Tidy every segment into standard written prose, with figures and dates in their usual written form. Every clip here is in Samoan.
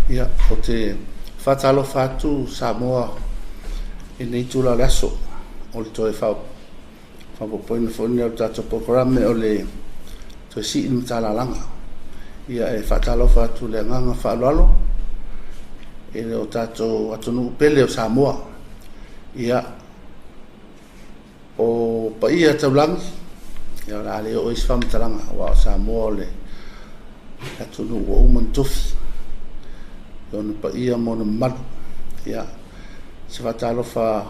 Ia, ou te faatalofa atu Samoa i lenei itula o le aso, o le toe faaopoopoina foi lenei o le tatou polokalame o le toe sii le matalalaga. Ia, e faatalofa atu i le agaga faaaloalo i le tatou atunuu pele o Samoa. Ia, O paia taulagi, ia o le a le oo i ai se faamatalaga, aua o Samoa o le atunuu ua uma ona tofi i ona paia ma ona mamalu. Ia, se faatalofa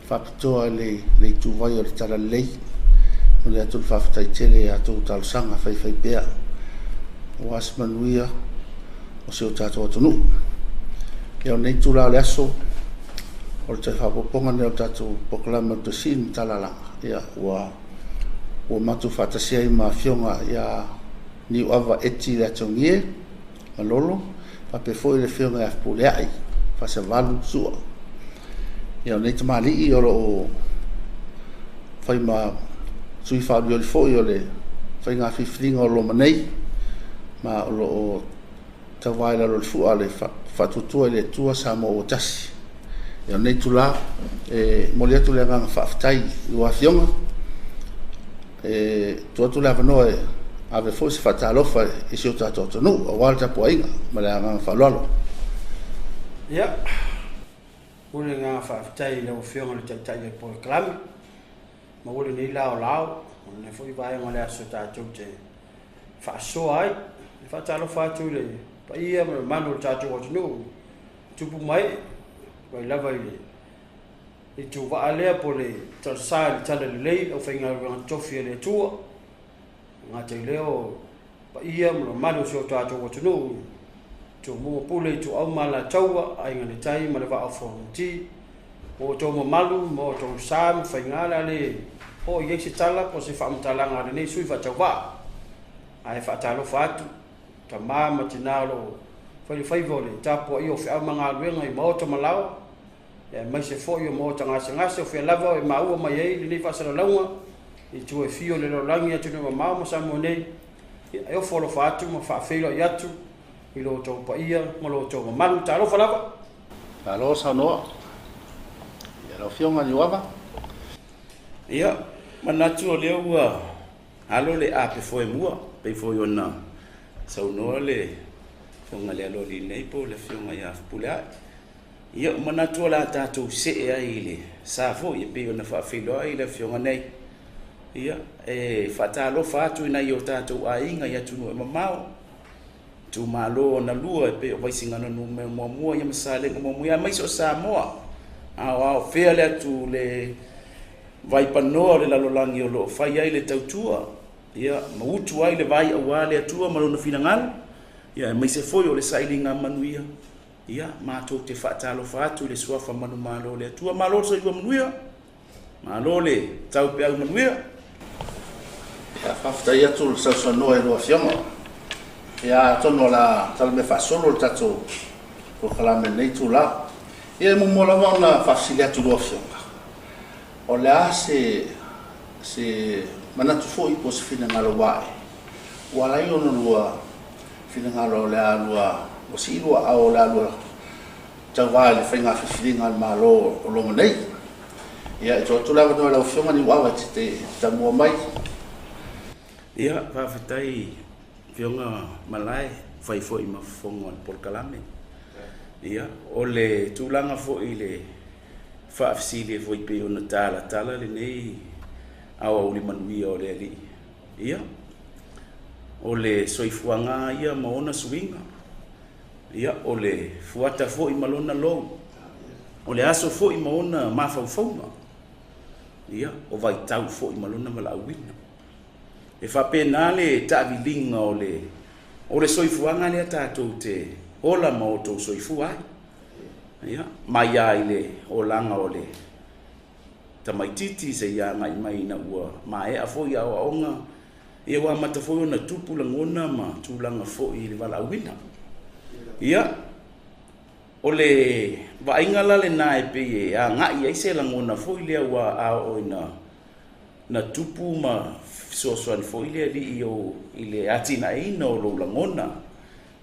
faapitoa i le ituvai o le Talalelei, e momoli atu le faafetai tele i a outou talosaga faifaipea aua se manuia o si o tatou atunuu. Ia, o lenei itula o le aso, o le toe faaopoopoga lenei o le tatou polokalame o le Toe Sii le Matalalaga, ia, ua matou faatasi ai ma Afioga ia Niuava Eti Leatongie Malolo, faapea foi le Afioga ia Fepuleai Faasavalu Sua. Ia, o nei tamalii o lo o fai ma sui faaolioli foi o le faiga filifiliga o lo o loma nei, ma o lo o tauva i lalo o le fua a le Faatuatua i le Atua Samoa ua Tasi. Ia, o lenei itula, e momoli atu le agaga faafetai i lua Afioga, e tuu atu le avanoa e ave foi se faatalofa i si o tatou atunuu aua le tapuaiga ma le agaga faaaloalo. Ia, momoli le agaga faafetai i lau Afioga i le Taitai o le Polokalame, maua lenei laolao o lenei foi vaega o le aso tatou te faasoa ai. E faatalofa atu i le paia ma le mamalu o le tatou atunuu, tupu mai, mai lava i le ituvaa lea po o le talasa i le talalelei, le aufaigaluega totofi a le Atua. E gata i lea o paia ma le mamalu o si o tatou atunuu, Tumua Pule, Ituau ma Alataua, Aiga i le Tai ma le Vaa o Fonoti. Ua outou mamalu ma outou sa ma faiga o le a le oo i ai se tala po o se faamatalaga a lenei sui faatauvaa. Ae faatalofa atu tama ma tina o lo o fai le faiva o le tapuaia o feau ma galuega i maota ma laoa, aemaise foi o maota gasegase o fea lava e maua mai ai lenei faasalalauga i tua e fia o le lalolagi, atunuu mamao ma Samoa nei. E ofo alofa atu ma faafeiloai atu i lo outou paia ma lo outou mamalu. Talofa lava! Malo saunoa i lau Afioga Niuava. Ia, manatu o lea ua alo le ape foemua, pei foi ona saunoa le Afioga i le Aloalii nei po o le Afioga ia Fepuleai. Ia, ua manatu o le a tatou see ai i le sa foi e pei ona faafeiloai le Afioga nei. Ia, e faatalofa atu i nai o tatou aiga i atunuu e mamao, itumalo ona lua e pei o Vaisigano Nu.1 ia ma Salega 1, aemaise o Samoa aoao fea le atu le vaipanoa o le lalolagi o lo o fai ai le tautua, ia, ma utu ai le vai aua le Atua ma lona finagalo, ia, aemaise foi o le sailiga manuia. Ia, matou te faatalofa atu i le suafa manumalo o le Atua. Malo le soifua manuia, malo le taupeau manuia. Ia, faafetai atu le sausaunoa i lua Afioga. Ia, atonu o le a talamea faasolo le tatou polokalame i lenei itula. Ia, e muamua lava ona faafesili atu i lua Afioga, o le a se se manatu foi po o se finagalo ua ae, ua ala ai ona lua finagalo o le a lua, ua sii lua aao o le a lua tauva i le faiga filifiliga a le Malo o loma nei. Ia, e tuu atu le avanoa i lau Afioga Niuava e te tamua mai. Ia, faafetai Afioga Malae, fai foi ma fofoga o le polokalame. Ia, o le tulaga foi i le faafesili foi pei ona talatala lenei aoauli manuia o le Alii. Ia, o le soifuaga lava ia ma ona suiga. Ia, o le fuata foi ma lona lou. O le aso foi ma ona mafaufauga. Ia, o vaitau foi ma lona valaauina. E faapena le taaviliga o le, o le soifuaga lea tatou te ola ma outou soifua ai. Ia, mai lava i le olaga o le tamaititi seia agai mai ina ua maea foi aoaoga, ia ua amata foi ona tupu lagona ma tulaga foi i le valaauina. Ia, o le vaaiga la lena e pei e agai ai se lagona foi lea ua a oo ina na tupu ma fesoasoani foi le Alii i le atinaeina o lou lagona.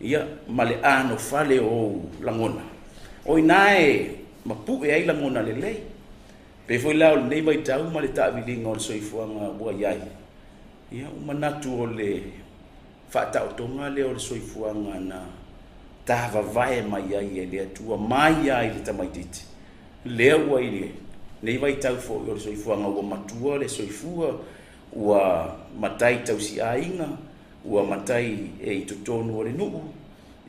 ia, ma le anofale o ou lagona, o i ina e mapu'e ai lagona lelei. Pei foi la o lenei vaitau ma le taaviliga o le soifuaga ua i ai, ia, ua manatu o le faataotoga lea o le soifuaga na tavavae mai ai e le Atua mai lava i le tamaitiiti, lea ua i lenei vaitau foi o le soifuaga ua matua le soifua, ua matai tausiaiga, ua matai e i totonu o le nuu,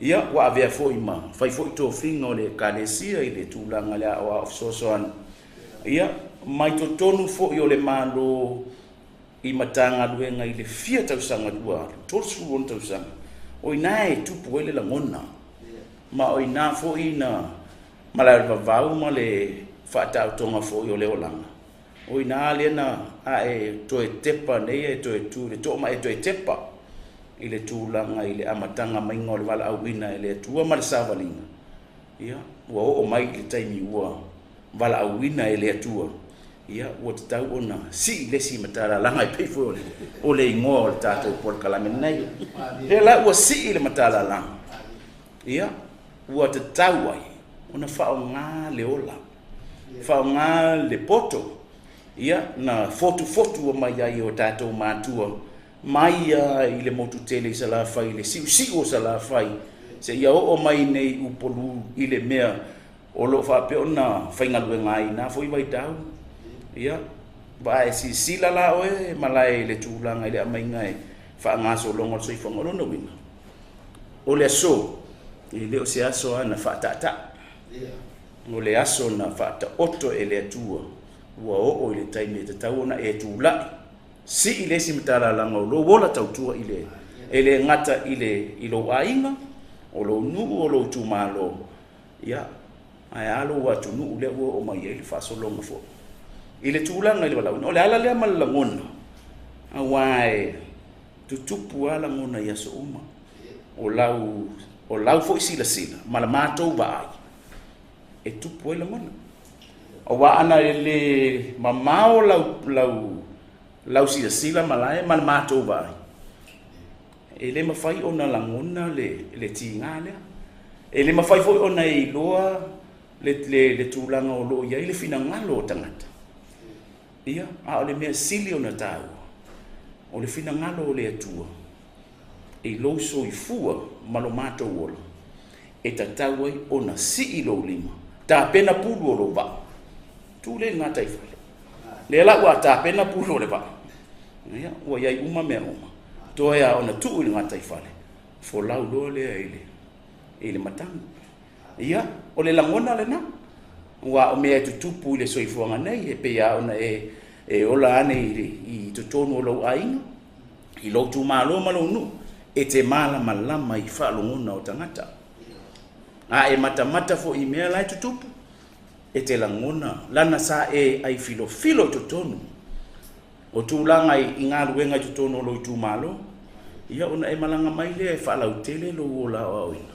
ia, ua avea foi ma fai foi tofiga o le Ekalesia i le tulaga i le aoao fesoasoani, ia, mai totonu foi o le Malo i Matagaluega i le fia tausaga ua alu, 36 tausaga, o i ina e tupu ai le lagona, ma o i ina foi na malae o le vavau ma le faataotoga foi o le olaga, o i ina lea na ae toe tepa nei e toe tu i le toa ma e toe tepa i le tulaga i le amataga maiga o le valaauina e le Atua ma le savaliga, ia, ua oo mai i le taimi ua valaauina e le Atua, ia, ua tatau ona sii le isi matalalaga e pei foi o le, o le igoa o le tatou polokalame nei. Lea la ua sii le matalalaga, ia, ua tatau ai ona faaaoga le ola, faaaoga le poto, ia, na fotufotu mai ai e o tatou matua mai lava i le motu tele i Salafai, i le siusiu o Salafai, seia oo mai nei Upolu i le mea o lo o faapea ona faigaluega ai i na foi vaitau. Ia, a e silasila la oe malae i le tulaga i le aumaiga e faagasologa o le soifuaga, o lona uiga, o le aso, e le o se aso lava na faataataa. O le aso na faataoto e le Atua, ua oo i le taimi e tatau ona e tulai, sii le isi matalalaga o lou ola tautua i le, e le gata i le, i lou aiga, o lou nuu, o lou itumalo, ia, ae a lou atunuu lea ua oo mai ai le faasologa foi i le tulaga i le valaauina. O le ala lea ma le lagona, aua e tutupu lava lagona i aso uma. O lau, o lau foi silasila ma la matou vaai, e tupu ai lagona. Aua ana e le mamao lau, lau, lau silasila malae ma le matou vaai, e le mafai ona lagona le, le tiga lea. E le mafai foi ona e iloa le, le, le tulaga o lo o i ai le finagalo o tagata. Ia, a o le mea sili ona taua, o le finagalo o le Atua i lou soifua ma lo matou ola, e tatau ai ona sii lou lima, tapena pulu o lou vaa, tu lea i le gataifale. Lea la ua tapena pulu o le vaa, ia, ua i ai uma mea uma, toe lava ona tuu i le gataifale, folau loa lea i le, i le matagi. Ia, o le lagona lena, aua o mea e tutupu i le soifuaga nei, e pei lava ona e, e ola ane i, le, i totonu o lou aiga, i lou itumalo ma lou nuu, e te malamalama i faalogona o tagata. A e matamata foi i mea la e tutupu, e te lagona lana sa e ai filofilo i totonu o tulaga i galuega i totonu o lou itumalo, ia ona e malaga mai lea e faalautele lou ola aoaoina.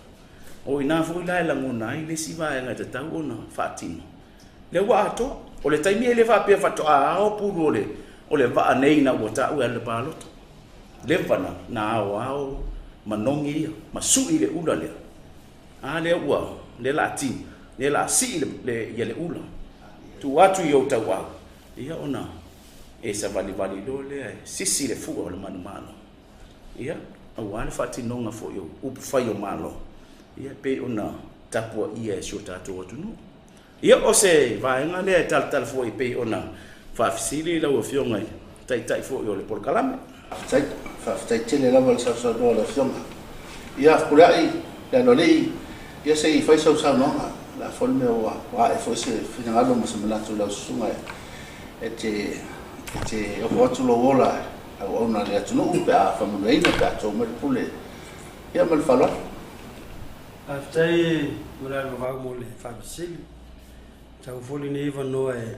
O i ina foi la e lagona ai le isi vaega e tatau ona faatino. Lea ua atoa. O le taimi e le faapea faatoa ao pulu o le, o le vaa nei ina ua ta'u e alu i le palota. Leva na, na aoao manogi ia, ma su'i le ula lea. A lea ua, lea la a tini, lea la a sii le, le, ia le ula. Tuu atu i ou tauau, ia ona e savalivali loa lea e sisi le fua o le manumalo. Ia, aua le faatinoga foi o upufai o Malo, ia e pei ona tapuaia e si o tatou atunuu. Ia, o se vaega lea e talatala foi e pei ona faafesili lau Afioga i le Taitai foi o le polokalame. Faafetai. Faafetai tele lava i le sausaunoa a le Afioga. Ia, Fepuleai Lealoalii, ia se i fai sau saunoaga. O le a foi le mea ua ae foi se finagalo ma se manatu i lau susuga e te, e te ofo atu lou ola auauna i le atunuu pe a faamanuiaina, pe a to mai le pule. Ia, ma le faaaloalo. Faafetai Malaevavau mo le faafesili. Tau foi lenei avanoa e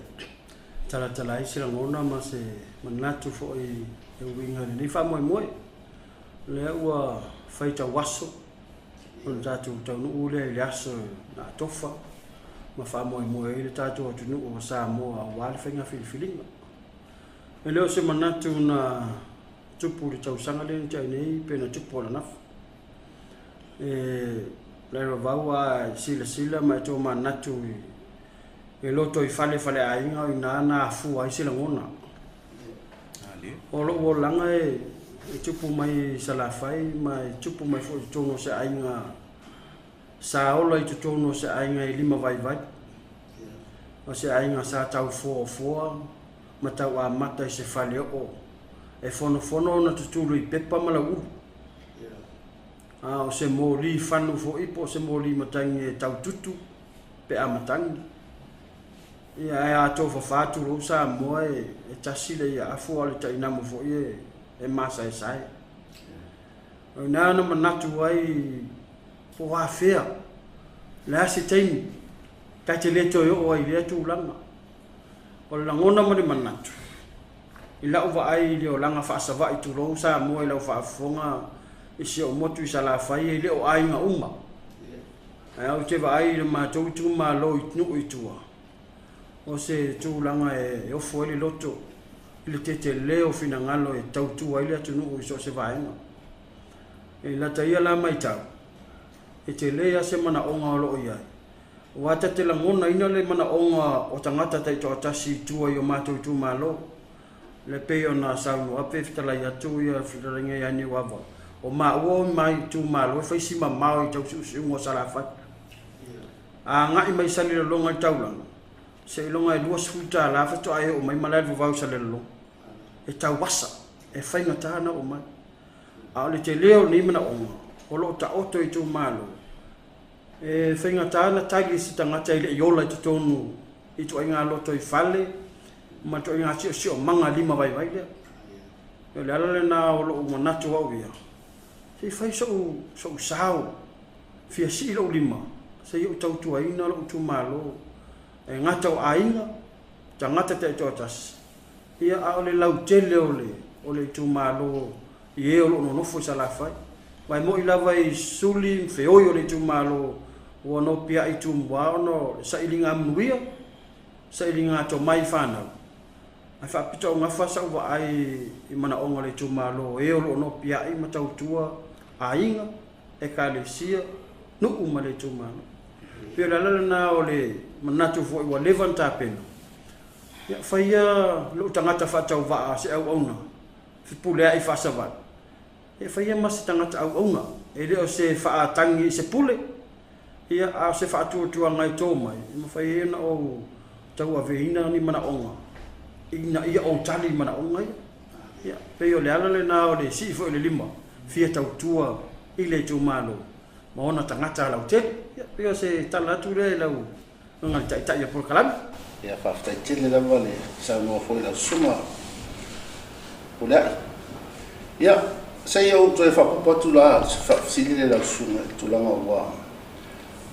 talatala ai se lagona ma se manatu foi e uiga i lenei faamoemoe. O lea ua fai tauaso ona tatou taunuu lea i le aso na atofa ma faamoemoe ai le tatou atunuu o Samoa aua le faiga filifiliga. E le o se manatu na tupu i le tausaga lea na tea nei pe na tupu ananafi. E Lalovaoa a e silasila ma e tomanatu i lotoifale faleaiga o i ina na afua ai se lagona. O lou olaga e tupu mai i Salafai ma e tupu mai foi i totonu o se aiga sa ola i totonu o se aiga e lima vaivai. O se aiga sa tau foafoa ma tau amata i se faleoo e fonofono ona tutulu i pepa ma lauulu. A o se moli fanu foi po o se moli matagi e tau tutu pe a matagi. Ia ae a tofafa tulou Samoa e tasi le iaafu a o le tainamu foi e masaesae. O i ina na manatu ai po o afea, o le a se taimi ta te le toe oo ai i lea tulaga. O le lagona ma le manatu, i lau vaai i le olaga faasava'i tulou Samoa i lau faafofoga i si ou motu i Salafai e le o aiga uma. Ae ou te vaai i le matou itumalo i nuu i tua, o se tulaga e ofo ai le loto i le tetele o finagalo e tautua ai le atunuu i so o se vaega. I lata ia la matau, e tele lava se manaoga o lo o i ai, aua ta te lagonaina le manaoga o tagata taitoatasi i tua i o matou itumalo. Le pei ona saunoa pe fetalai atu ia fetalaiga ia Niuava, o maua o ma itumalo e fai si mamao i tausiusiuga o Salafai. A agai mai Salelologa i le taulaga, seiloga e $20 faatoa e oo mai malae i le vavau i Salelologa. E tauasa, e faigata ona oo mai. A o le tele o lenei manaoga, o lo o taoto i itumalo, e faigata ona tali e se tagata e le i ola i totonu i ituaiga lotoifale ma ituaiga siosiomaga lima vaivai lea. O le ala lena o lou manatu au ia, se i fai so'u sao, fia sii lou lima, se i ou tautuaina lou itumalo, e gata o aiga, tagata taitoatasi, ia a o le lautele o le itumalo i e o lo o nonofo i Salafai. Aua e moni lava i suli ma feoi o le itumalo ua nopiai i Tumua ona o le sailiga manuia, sailiga tomai i fanau, ae faapitoaugafa sau vaai i manaoga o le itumalo o e o lo o nopiai ma tautua aiga, ekalesia, nuu ma le itumalo. E pei o le ala lena o le manatu foi ua leva ona tapena, ia faia lou tagata faatauvaa se auauna fepuleai faasavali, e faia ma se tagata auauna, e le o se faatagi i se pule, ia, a o se faatuatuaga e to mai, e mafai ai ona ou tauaveina ni manaoga ina ia ou tali i manaoga ia. Ia, pei o le ala lena o le sii foi o le lima, fia tautua i le itumalo ma ona tagata lautele. Ia, pei o se tala atu lea i lau Afioga i le Taitai o Polokalame. Ia, faafetai tele lava le saunoa foi i lau susuga Pulea'i. Ia, se i ou toe faaopoopo atu la se faafesili lea i lau susuga i le tulaga ua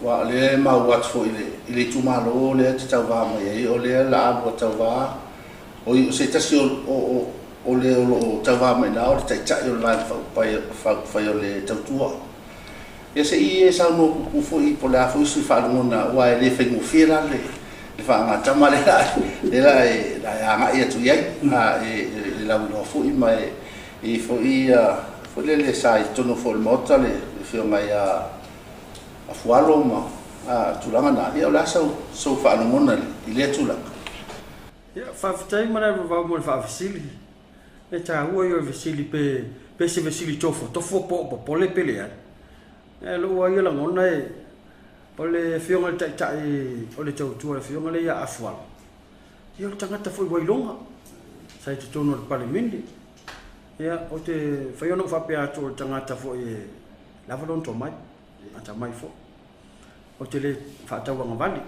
aua o lea e maua atu foi i le itumalo lea e te tauva mai ai, o lea o le a lua tauva, oi, o se tasi o le o lo o tauva mai i ina o le Taitai o le Vaega Faaupufai o le Tautua. Ia se i e saunoa puupuu foi po o le a foi se faalogona aua e le faigofie la le faagatama lea la e agai atu i ai e lauiloa foi ma e i ai foi foi lele sa i totonu foi o le Maota le Afioga ia Afualo ma tulaga na. Ia o le a sou faalogona i lea tulaga? Ia, faafetai Malaevavau mo le faafesili. E taua ia o le fesili pe se fesili tofotofo po o popole pe leai. Ae o lou lava ia lagona e, o le Afioga i le Taitai o le Tautua, le Afioga lea ia Afualo, ia o le tagata foi ua iloga, sa i totonu o le Palemene. Ia, ou te mafai ona ou faapea atu o le tagata foi e lava lona tomai, atamai foi. Ou te le faatauagavale,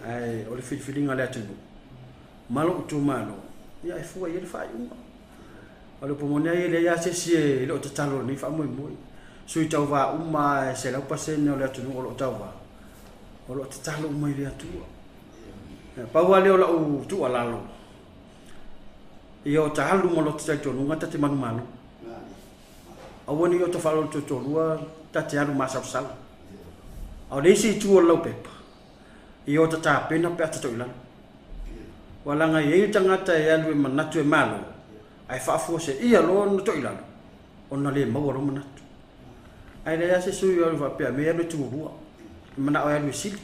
ae o le filifiliga a le atunuu ma lou itumalo, ia e fua i ai le faaiuga. O le upu moni lava ia, e leai lava se isi e le o tatalo i lenei faamoemoe. Sui tauva uma lava e 100% o le atunuu o lo o tauva, o lo o tatalo uma i le Atua. Pau lava lea o lau tuualalo, ia ota alu ma lota talitonuga ta te manumanu. Aua ne i ota faalolotoitolua ta te alu masalosalo. A o le isi itu o le laupepa, ia ota tapena pe a ta toilalo. Ua leaga e i ai le tagata e alu e manatu e malo, ae faafuaseia loa ona toilalo, ona le maua lou manatu. Ae leai lava se sui o alu faapea me alu e tulua. E manao e alu e sili.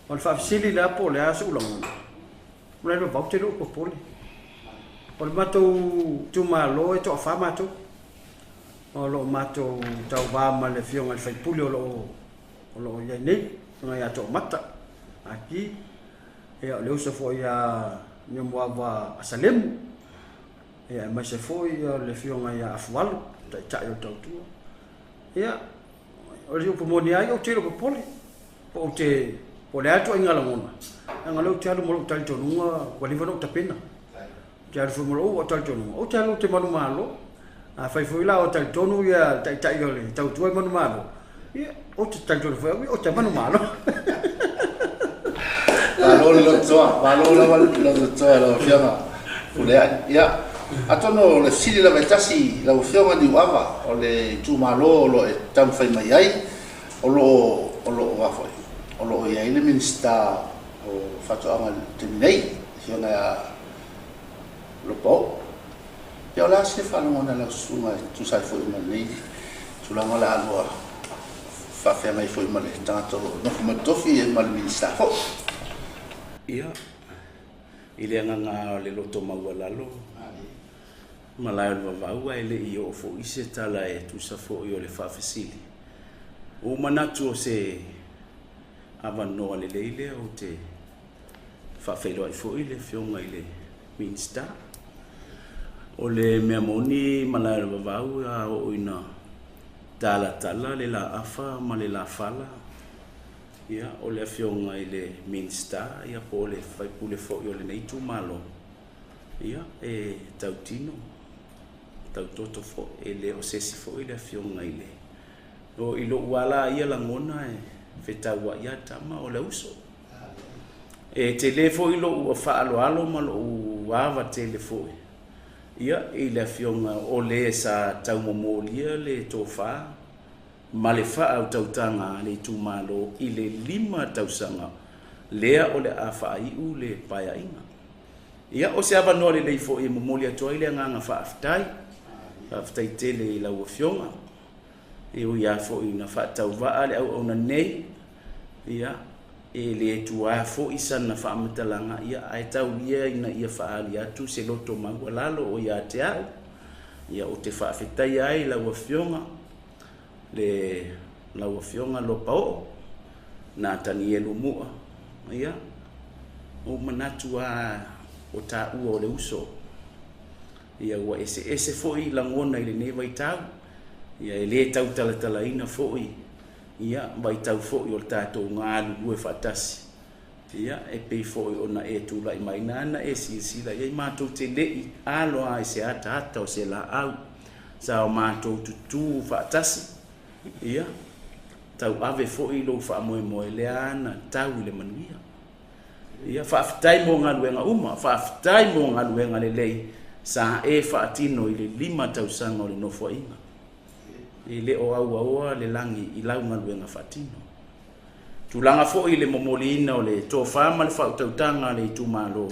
O le faafesili la po o le a sou lagona, Malaevavau ou te le o popole. O le matou itumalo e toafa matou. O lo o matou tauva ma le afioga i le sui usufono o lo o o lo o i ai nei, afioga ia Toomata Aki, ia o le uso foi ia Niomuava Asalemu, ia aemaise foi o le afioga ia Afualo, taitai o le tautua. Ia, o le upu moni lava ia, ou te le o popole, po ou te, po o le a le ituaiga lagona, leaga o lea ou te alu ma lou talitonuga ua leva ona ou tapena. Ou te alu foi ma lou talitonuga, ou te alu ou te manumalo. Afai foi la o talitonu ia le taitai o le tautua e manumalo, ia, ou te talitonu foi au ia, ou te manumalo. Malo le lotoa, malo lava le lotoa lau Afioga Fuleai. Ia, atonu o le fesili lava e tasi lau Afioga Niuava, o le itumalo o lo o e taumafai mai ai, o lo o, o lo o, a foi, o lo o i ai le Minisita o Faatoaga i le taimi nei, le Afioga ia Lopaoo. Ia o le a se faalogona i lau susuga e tusa ai foi ma lenei tulaga o le a lua faafeagai foi ma le tagata o lo o nofo mai le tofi ma le Minisita foi? Ia, i le agaga o le loto maualalo, malae o le vavau ae le i oo foi se tala e tusa foi o le faafesili, ua ou manatu o se avanoa lelei lea ou te faafeiloai foi le Afioga i le Minisita. O le mea moni malae o le vavau a oo ina talatala le laafa ma le lafala, ia, o le Afioga i le Minisita ia po o le sui usufono foi o lenei itumalo, ia, e tautino, tautoto foi, e le o se isi foi le Afioga i le O i lou ala ia lagona e fetauai a tama o le uso. E tele foi lou faaaloalo ma lou ava tele foi ia i le afioga o le sa taumomolia le tofa ma le faautautaga a le itumalo i le 5 tausaga lea o le a faaiu le paeaiga. Ia, o se avanoa lelei foi e momoli atu ai le agaga faafetai. Faafetai tele i lau afioga. E ui lava foi ina faatauvaa le auauna nei, ia, e le tuua foi sana faamatalaga, ia, ae tau ia ina ia faaali atu se loto maualalo o ia te au. Ia, ou te faafetaia ai lau Afioga, le lau Afioga Lopaoo, Natanielu Mua, ia, ou manatu lava o taua o le uso. Ia ua eseese foi lagona i lenei vaitau, ia e le tautalatalaina foi ia vaitau foi o le tatou galulue faatasi. Ia e pei foi ona e tulai mai na na e silasila i ai matou te le i alo lava i se ataata o se laau sa o matou tutū faatasi, ia tauave foi lou faamoemoe lea na tau i le manuia. Ia, faafetai mo galuega uma, faafetai mo galuega lelei sa e faatino i le 5 tausaga o le Nofoaiga. E le o auaoa le lagi i lau galuega faatino. Tulaga foi i le momoliina o le tofa ma le faautautaga a le itumalo,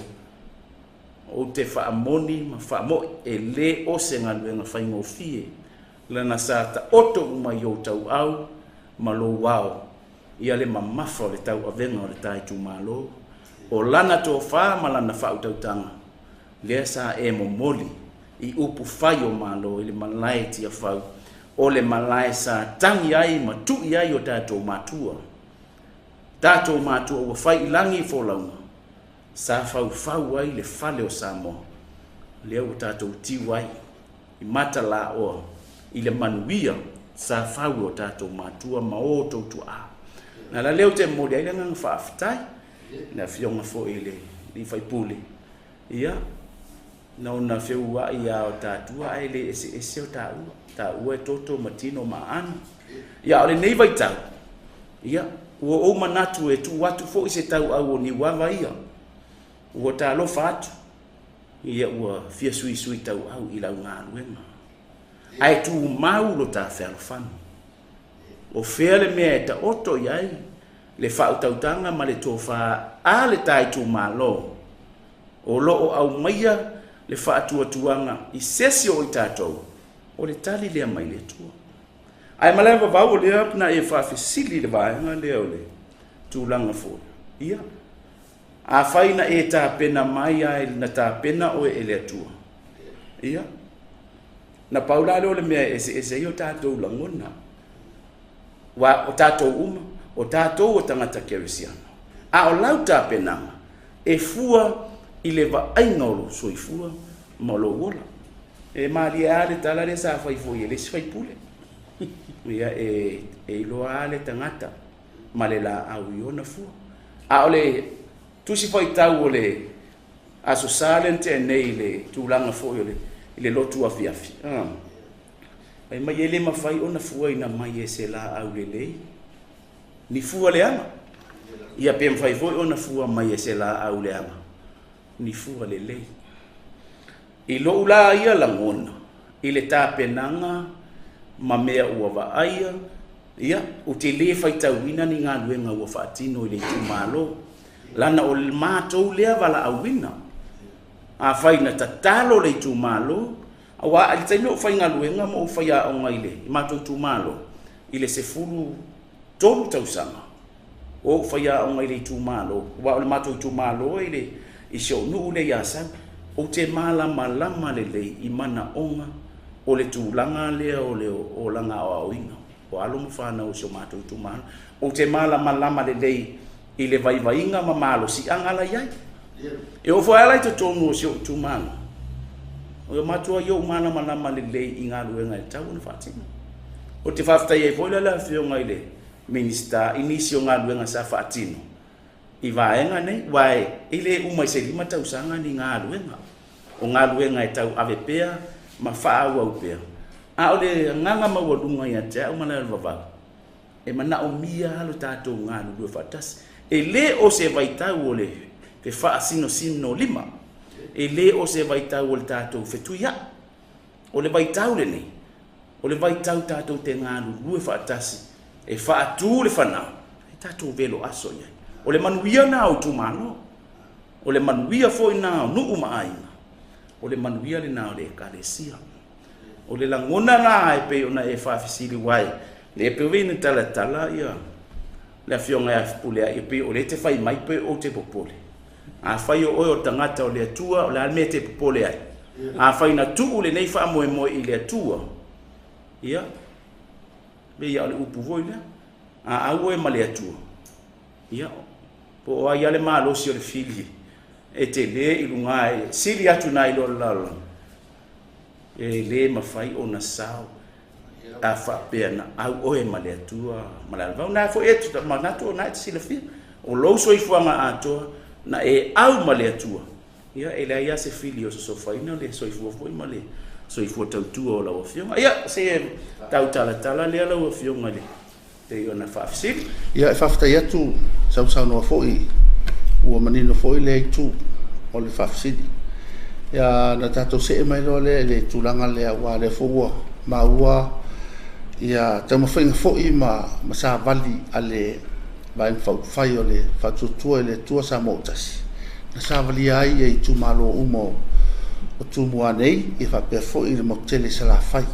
ou te faamoni ma faamoi, e le o se galuega faigofie lana sa taoto uma i ou tauau ma lou ao ia le mamafa o le tauavega o le ta itumalo, o lana tofa ma lana faautautaga, lea sa e momoli i upu fai o Malo i le malae Tiafau, o le malae sa tagi ai ma tui ai o tatou matua. Tatou matua ua fai i lagi folauga, sa faufau ai le fale o Samoa, lea ua tatou tiu ai i Matalaoa i le manuia sa fau e o tatou matua ma o outou tuaa. Na ala lea ou te momoli ai le agaga faafetai i le Afioga foi i le Alii Faipule, ia, na ona feuai lava o tatua ae le eseese o taua. Taua e toto ma tino ma aano. Ia, a o lenei vaitau, ia, ua ou manatu e tuu atu foi se tauau o Niuava ia, ua talofa atu, ia ua fia suisui tauau i lau galuega. Ae tumau lo ta fealofani. O fea le mea e taoto i ai le faautautaga ma le tofa a le ta itumalo o lo o aumaia le faatuatuaga i se isi o i tatou, o le tali lea mai le Atua. Ae Malaevavau o lea na e faafesili i le vaega lea o le tulaga foi. Ia, afai na e tapena mai lava na tapena oe e le Atua, ia, na pau la lea o le mea e eseese ai o tatou lagona. Aua o tatou uma, o tatou o tagata kerisiano. A o lau tapenaga, e fua i le vaaiga o lou soifua ma lou ola. E malie lava le tala lea sa fai foi e le isi faipule. Ia, e iloa lava le tagata ma le laau i ona fua. A o le tusi faitau o le Aso Sa lea na tea nei i le tulaga foi o le, i le lotu afiafi, fai mai e le mafai ona fuaina mai e se laau lelei ni fua leaga. Ia pe mafai foi ona fua mai e se laau leaga ni fua lelei. I lou la ia lagona i le tapenaga ma mea ua vaaia, ia, ou te le faitauina ni galuega ua faatino i le itumalo, lana o le matou lea valaauina. Afai na tatalo le itumalo, aua i le taimi o ou faigaluega ma ou faiaoga i le matou itumalo, i le 13 tausaga, o ou faiaoga i le itumalo, aua o le matou itumalo i le i si ou nuu lea i Asau, ou te malamalama lelei i manaoga o le tulaga lea o le olaga aoaoina o alo ma fanau o si o matou itumalo. Ou te malamalama lelei i le vaivaiga ma malosiaga la i ai. E oo foi lava la i totonu o si ou itumalo, o matua i ou malamalama lelei i galuega e tatau ona faatino. Ou te faafetai ai foi la le Afioga i le Minisita i nisi o galuega sa faatino i vaega nei, aua e le uma i se 5 tausaga ni galuega. O galuega e tau ave pea ma faaauau pea. A o le agaga maualuga ia te au Malaevavau, e manaomia lava lo tatou galulue faatasi. E le o se vaitau o le fefaasinosino lima, e le o se vaitau o le tatou fetuiai. O le vaitau lenei, o le vaitau tatou te galulue faatasi e faatu le fanau, e tatou velo aso i ai. O le manuia lena o itumalo, o le manuia foi lena o nuu ma aiga, o le manuia lena o le ekalesia. O le lagona la e pei ona e faafesili aua e le pei ona talatala ia le Afioga ia Fepuleai, e pei o lea e te fai mai pe ou te popole. Afai o oe o le tagata o le Atua, o le a le mea e te popole ai? Afai na tuu lenei faamoemoe i le Atua, ia, pei lava o le upu foi lea, a au oe ma le Atua, ia, po o ai lava le malosi o le fili e tele i luga e sili atu nai lo le lalolagi, e le mafai ona sao a faapea na au oe ma le Atua ma le alavau. Na foi e te manatu o na e te silafia, o lou soifuaga atoa na e au ma le Atua, ia e leai lava se fili o sosofaina le soifua foi ma le soifua tautua o lau Afioga. Ia, se tautalatala lea lau Afioga i le pei ona faafesili. Ia, e faafetai atu sausaunoa foi, ua manino foi lea itu o le faafesili. Ia, na tatou see mai loa lea i le tulaga lea, aua o lea foi ua maua ia taumafaiga foi ma savali a le Vaega Faaupufai o le Faatuatua i le Atua Samoa ua Tasi, na savalia ai ia itumalo uma o Tumua nei, ia faapea foi le motu tele i Salafai,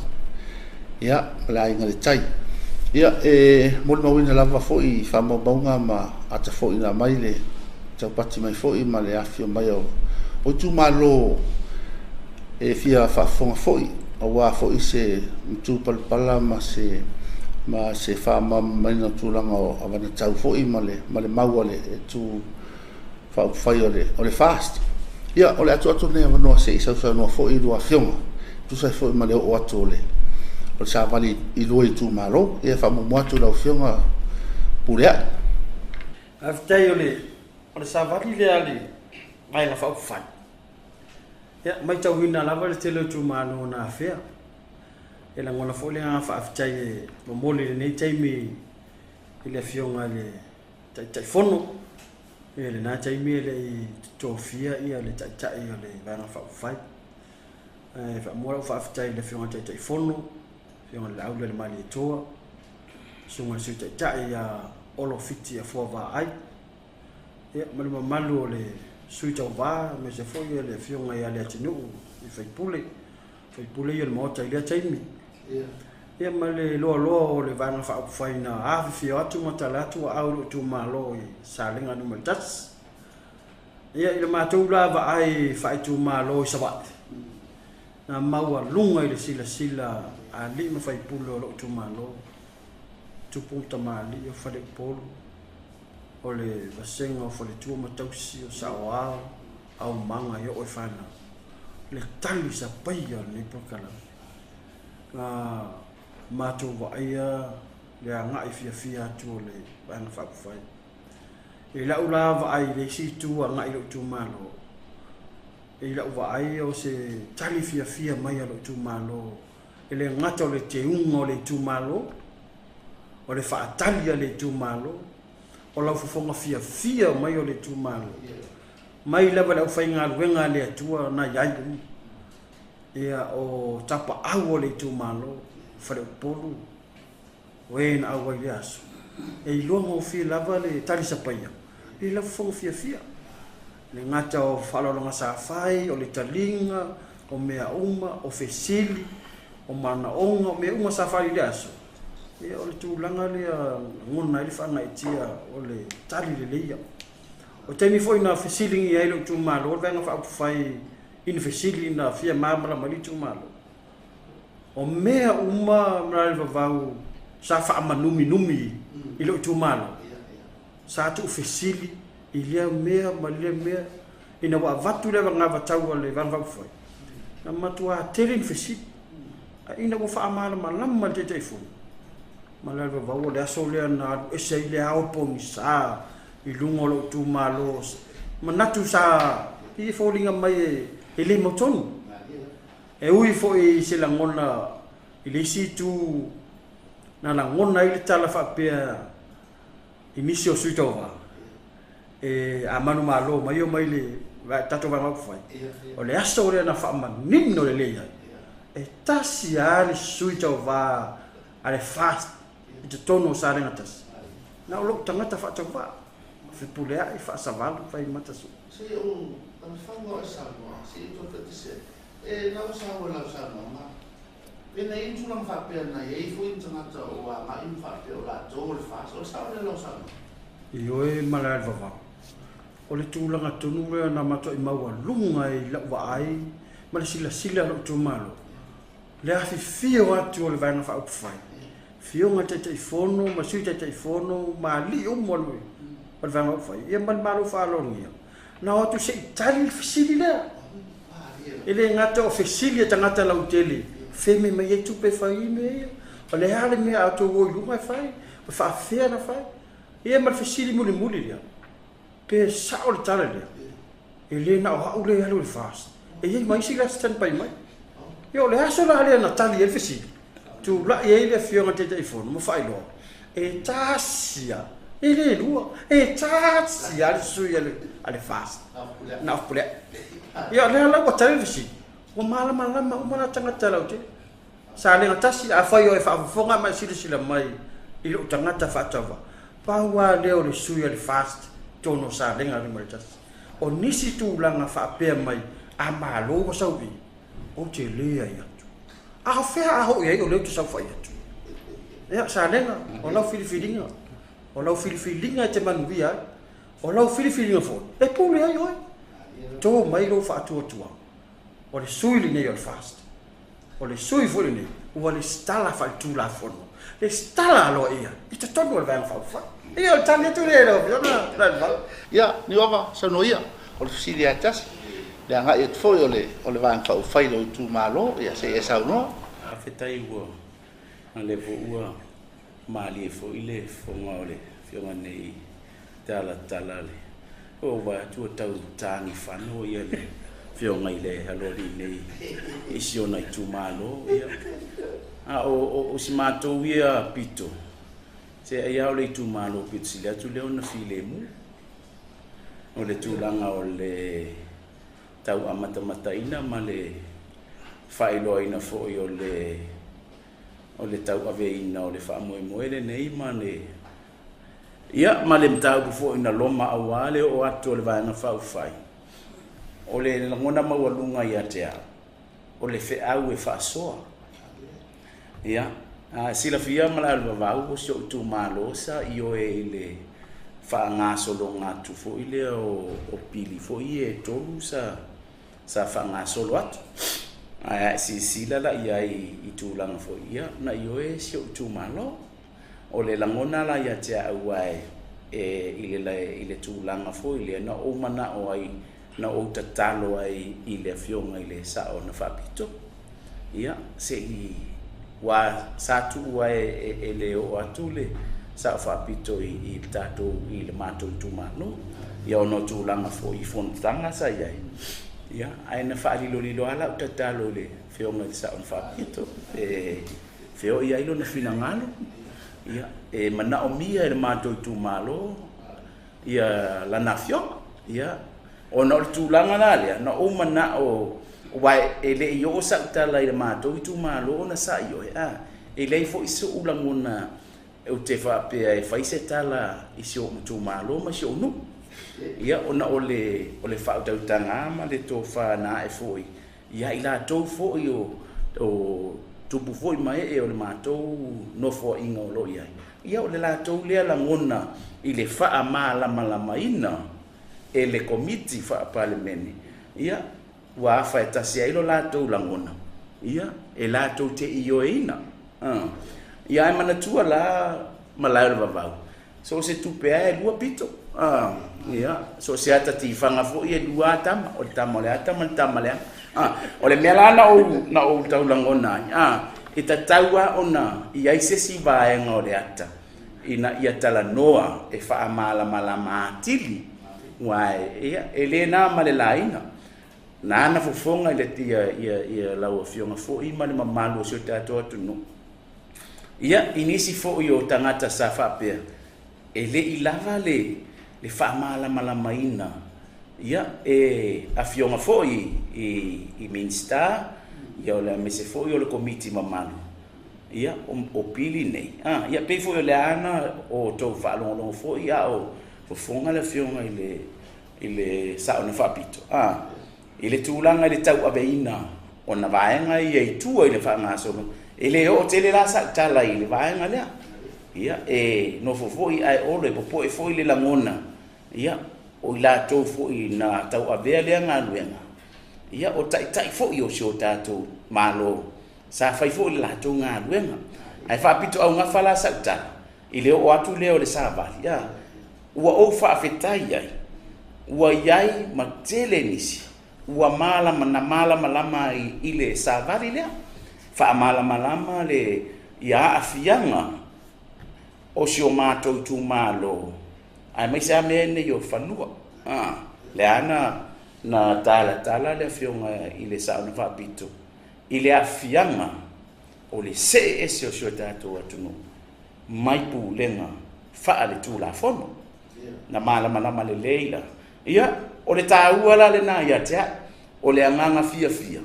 ia, ma le Aiga i le Tai. Ia, e molimauina lava foi i faamaumauga ma ata foi na aumai le taupati mai foi ma le afifio mai o itumalo e fia faafofoga foi, aua foi se matupalapala ma se ma se faamalamalamaina o tulaga o avanatau foi ma le ma le mau a le itu faaupufai o le o le FAST. Ia, o le atu atu lenei avanoa se i sausaunoa foi i lua afioga, tusa ai foi ma le oo atu o le o le savali i lua itumalo. Ia, faamuamua atu i lau Afioga Puleai. Faafetai o le o le savali lea a le Vaega Faaupufai. Ia, matauina lava le tele o itumalo na afea. E lagona foi le agaga faafetai e momoli i lenei taimi i le Afioga i le Taitaifono. I lena taimi e le i tofia le Taitai o le Vaega Faaupufai. E faamua lau faafetai i le Afioga i le Taitaifono, Afioga i le Laaulialemalietoa, Susuga i le Sui Taitai ia Olo Fiti Afoa Vaai, ia, ma le mamalu o le Sui Tauva, aemaise foi o le Afioga ia Leatinuu i sui usufono ia o le Maota i lea taimi. Ia ma le loaloa o le Vaega Faaupufai na afifio atu ma tala atu aau i lou itumalo i Salega Nu.1. Ia i le matou la vaai faaitumalo i Savaii, na maualuga i le silasila a alii ma faipule o lou itumalo, tupu ma tamalii o Faleupolu, o le vasega o faletua ma tausi, o saoao, aumaga e oo i fanau, le tali sapaia o lenei polokalame. Na matou vaaia le agai fiafia atu o le Vaega Faaupufai. I lau la vaai i le isi itu agai i lou itumalo, i lau vaai o se tali fiafia mai a lou itumalo, e le gata o le teuga o le itumalo, o le faatali a le itumalo, o lau fofoga fiafia mai o le itumalo, mai lava i le aufaigaluega a le Atua na i ai uma, ia o tapaau o le itumalo, Faleupolu, o e na auai i lea aso, e iloa gofie lava le talisapaia i lau fofoga fiafia. E le gata o faaaloaloga sa fai, o le taliga, o mea uma, o fesili, o manaoga, o mea uma sa fai i lea aso, ia o le tulaga lea lagona ai le faagaeetia o le tali lelei. O taimi foi na fesiligia ai lou itumalo le Vaega Faaupufai i ni fesili na fia malamalama ai le itumalo, o mea uma Malaevavau sa faamanuminumi i lou itumalo, sa tuufesili i lea mea ma lea mea, ina ua avatu le anavatau a le Vaega Faaupufai, na matua tele ni fesili. Ae ina ua faamalamalama le Taitaifono, Malaevavau, o le aso lea na alu ese ai le ao pogisa i luga o lou itumalo, manatu sa i foliga mai e le mautonu. E ui foi i se lagona i le isi itu na lagona ai le tala faapea i nisi o sui tauva, e a manumalo mai o mai le tatou Vaega Faaupufai, o le aso lea na faamanino lelei ai, e tasi lava le sui tauva a le FAST i totonu o Salega 1, na o lou tagata faatauvaa, Fepuleai, Faasavalu, Faimata Sua. Se i ou taumafai e saunoa, se i ou toe taitasi e lau sau lau saunoaga. Pe na i ai ni tulaga faapea na i ai foi ni tagata o agai ma faapea o latou o le FAST, o le sao lea o lau saunoaga? Ioe Malaevavau, o le tulaga tonu lea na matuai maualuga i lau vaai ma le silasila a lou itumalo, le afifio atu o le Vaega Faaupufai, afioga i le Taitaifono ma Sui Taitaifono ma alii uma o le Vaega Faaupufai, ia ma le Malo faaaloalogia, na o atu se i tali le fesili lea. E le gata o fesili a tagata lautele, feme mai ai tupe e fai ai mea ia, o le a le mea a outou o i luga e fai, e faafefea ona fai. Ia ma le fesili mulimuli lea, pe sao le tala lea, e le na o au lea e alu i le FAST, e i ai ma isi la e standby mai. Ia o le aso la lea na tali ai le fesili, tulai ai le afioga i le Taitaifono ma faailoa, e tasi lava, e le lua, e tasi lava le sui a le FAST, na o Fepuleai. Ia o lea la ua tali le fesili, ua malamalama uma la tagata lautele. Salega 1, afai o e faafofoga ma e silasila mai i lou tagata faatauvaa, pau lava lea o le sui a le FAST totonu o Salega 1. O nisi tulaga faapea mai, a malo ua sau i, ou te leai atu. A o fea a oo i ai o lea ou te saofai atu? Ia, Salega, o lau filifiliga, o lau filifiliga e te manuia ai, o lau filifiliga foi e pule ai oe. To mai lou faatuatuaga, o le sui lenei o le FAST. O le sui foi lenei ua lesitala faaletulafono, lesitala aloaia i totonu o le Vaega Faaupufai. Ia, o le tali atu lea i lau Afioga Malaevavau. Ia, Niuava, saunoa ia, o le fesili lava e tasi, le agai atu foi o le Vaega Faaupufai i lou itumalo, ia se i e saunoa. Faafetai ua o lea foi ua malie foi le fofoga o le afioga nei talatala le ua vaai atu ua tau tagifano ia le afioga i le aloalii nei i si ona itumalo. Ia a o si matou ia pito se ai lava o le itumalo pito sili atu lea ona filemu o le tulaga o le tau amatamataina ma le faailoaina foi o le tauaveina o le faamoemoe lenei ma le ia ma le mataupu foi na loma aua le oo atu o le Vaega Faaupufai. O le lagona maualuga ia te au, o le feau e faasoa. Ia, A silafia ma le vavau o si ou itumalo sa ioe i le faagasologa atu foi lea o pili foi ia e tolu sa faagasolo atu. Ae a e silasila la i ai i tulaga foi, ia, na ioe si ou itumalo. O le lagona la ia te au ae i le tulaga foi lea na ou manao ai, na ou tatalo ai i le Afioga i le Sao na Faapito, ia, se i, ua sa tuu ai e le oo atu le Sao Faapito i le tatou, i le matou itumalo, ia ona o tulaga foi i fonotaga sa i ai, ia, ae na faalilolilo lava lau tatalo i le Afioga i le Sao na Faapito, e feoi ai lona finagalo, ia, e manaomia e le matou itumalo ia lana afioga, ia, ona o le tulaga la lea, na ou manao, aua e le i oo sau tala i le matou itumalo ona sa ioe, e leai foi so'u lagona ou te faapea e fai se tala i si ou itumalo ma si ou nuu, ia, ona o le faautautaga ma le tofa na ae foi ia i latou foi o tupu foi ma ee o le matou nofoaiga o lo o i ai, ia, o le latou lea lagona i le faamalamalamaina e le Komiti Faa-Palemene, ia, ua afa e tasi ai lo latou lagona, ia, e latou te ioeina. Ia, ae manatua la malae o le vavau, so o se tupe lava e lua pito. Ia, so o se ata tifaga foi e lua lava tama, o le tama o le ata ma le tama leaga. O le mea la na ou taulagona ai, e tatau lava ona i ai se isi vaega o le ata ina ia talanoa e faamalamalama atili, aua ia, e le na ma le laina na ana fofoga i le ia lau Afioga foi ma le mamalu o si o tatou atunuu. Ia, i nisi foi o tagata sa faapea e le i lava le faamalamalamaina, ia, e afioga foi i Minisita, ia, o le aemaise foi o le Komiti mamalu, ia, o pili nei, ia, pei foi o le ana o tou faalogologo foi a o fofoga le Afioga i le Sao na Faapito, i le tulaga i le tauaveina ona vaega ia i tua i le faagasolo. E le oo tele la sau tala i le vaega lea, ia, e nofo foi ae olo e popoe foi le lagona, ia, o i latou foi na tauavea lea galuega, ia, o taitai foi o si o tatou Malo sa fai foi le latou galuega. Ae faapito augafa la sau tala i le oo atu lea o le savali, ia, ua ou faafetai ai ua i ai ma tele nisi ua malama na malamalama ai i le savali lea, faamalamalama le ia aafiaga o si o matou itumalo, aemaise a mea nei o fanua. Lea na talatala le Afioga i le Sao na Faapito i le aafiaga o le see ese o si o tatou atunuu mai pulega faale-tulafono na malamalama lelei la. Ia, o le taua la lena ia te au, o le agaga fiafia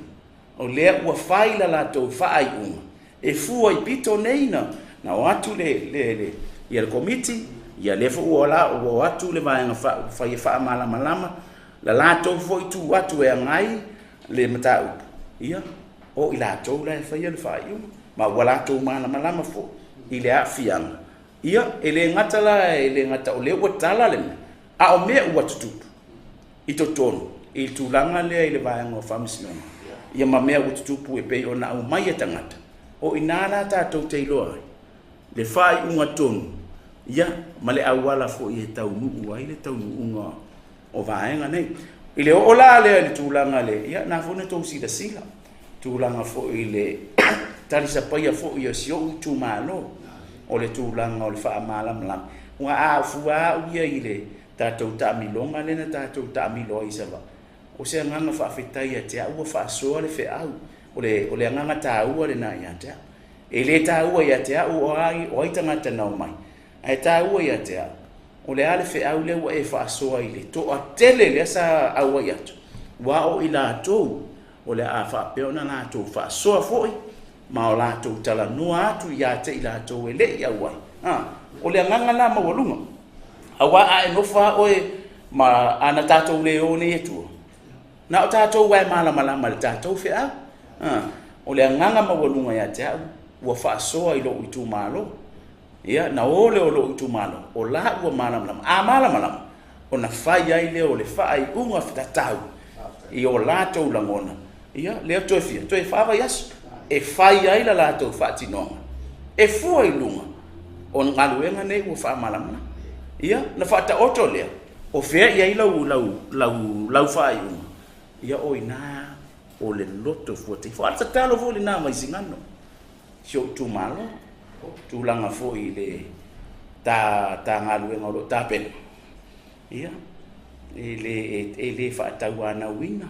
o lea ua fai la latou faaiuga e fua i pito nei na o atu le ia le Komiti, ia, lea foi ua la ua o atu le vaega fai e faamalamalama la latou foi tu atu e agai le mataupu, ia, o i latou la e faia le faaiuga ma ua latou malamalama foi i le aafiaga. Ia, e le gata la, e le gata o lea ua tala le mea, a o mea ua tutupu i totonu i le tulaga lea i le vaega o faamasinoga, ia, ma mea ua tutupu e pei ona aumai e tagata o ina la tatou te iloa ai le faaiuga tonu, ia, ma le auala foi e taunuu ai le taunuuga o vaega nei. I le oo la lea i le tulaga le, ia, na foi na tou silasila tulaga foi i le talisapaia foi o si ou itumalo o le tulaga o le faamalamalama, ua a fua au ia i le tatou taamiloga lea na tatou taamilo ai i Savaii. O se agaga faafetai ia te au ua faasoa le feau, o le agaga taua lena ia te au. E le taua ia te au o ai tagata na omai, ae taua ia te au o le a le feau lea ua e faasoa i le toatele lea sa auai atu, ua o i latou o le a faapea ona latou faasoa foi ma o latou talanoa atu ia te i latou e le i auai. O le agaga la maualuga, auā a e nofo a oe ma ana tatou le o nei e tua, na o tatou e malamalama i le tatou feau. O le agaga maualuga ia te au. ua faasoa i lou itumalo. Ia, na o lea o lou itumalo, o la ua malamalama. A malamalama, ona fai ai lea o le faaiuga tatau i o latou lagona, ia, lea toe fia, toe faavaiaso, e fai ai la latou faatinoga, e fua i luga o galuega nei ua faamalamalama. Ia, na faataoto lea, o fea i ai lau, lau, lau, lau faaiuga, ia o i ina o le loto fuateifo. A o le tatalo foi lena mai Sigano, si ou itumalo, tulaga foi i le ta, ta galuega o lo o tapena, ia, e le, e le faatauanauina,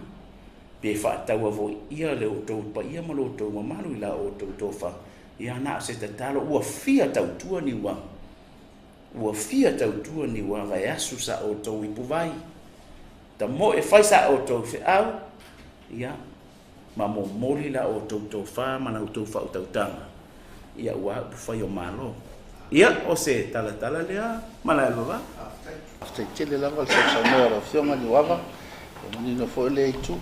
pe faatauavoia le outou paia ma lo outou mamalu i la outou tofa, ia na o se tatalo, ua fia tautua Niuava, ua fia tautua Niuava e asu sa outou ipuvai, tamoe fai sa outou feau, ia, ma momoli la outou tofa ma la outou faautautaga, ia aua upufai o Malo. Ia, o se talatala lea, Malaevavao. Faafetai tele lava le sausaunoa a lau Afioga Niuava, ua manino foi lea itu.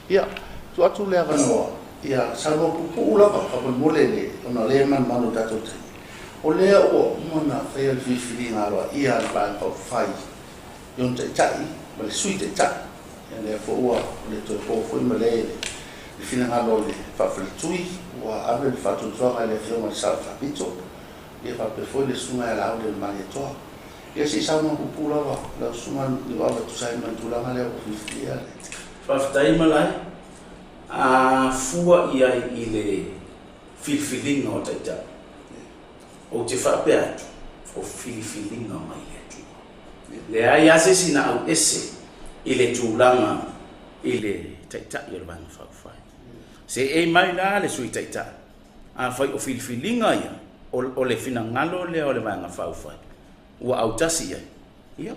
Ia, tuu atu le avanoa, ia saunoa puupuu lava faamolemole le, ona o lea e manumanu i le tatou taimi. O lea ua uma ona faia le filifiliga aloaia a le Vaega Faaupufai i ona Taitai ma le Sui Taitai. Ia lea foi ua le toe po foi ma le le finagalo o le faafaletui, ua ave le faatuatuaga i le Afioga i le Sao Faapito, ia faapea foi le Susuga ia Laauli Malietoa. Ia se i saunoa puupuu lava lau Susuga Niuava e tusa ai ma le tulaga lea ua filifilia le. Faafetai Malae. A fua i ai i le filifiliga o Taitai, ou te faapea atu, o filifiliga mai le Atua. Leai lava se isi na auese i le tulaga i le Taitai o le Vaega Faaupufai. Seei mai la le Sui Taitai, afai o filifiliga ia, o le finagalo lea o le Vaega Faaupufai ua autasi i ai, ia,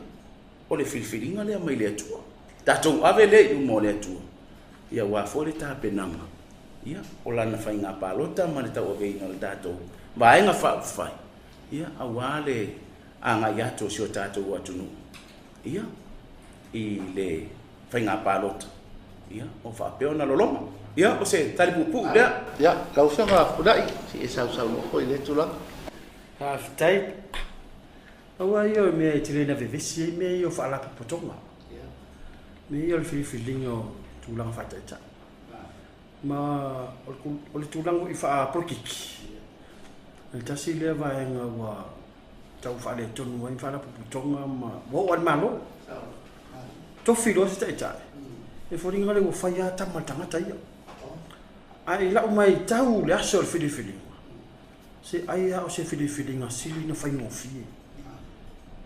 o le filifiliga lea mai le Atua. Tatou ave lea i luma o le Atua, ia aua foi le tapenaga, ia, o lana faiga palota ma le tauaveina o le tatou Vaega Faaupufai, ia, aua le agai atu o si o tatou atunuu, ia, i le faiga palota, ia, o faapea ona loloma. Ia, o se tali puupuu lea. Ia, lau Afioga Fepuleai, se i e sausaunoa foi i lea tulaga. Faafetai. Aua ia o mea e tele ina vevesi ai mea ia o faalapotopotoga. Mea ia o le filifiliga o tulaga faataitai. Ma o le tulaga foi faapolokiki, o le tasi lea vaega ua tau faaletonu ai faalapotopotoga ma ua oo lava i le Malo. Tofi loa se taitai, e foliga lea ua fai lava tama a le tagata ia. Ae i lau matau i le aso o le filifiliga, se ai lava o se filifiliga sili ona faigofie.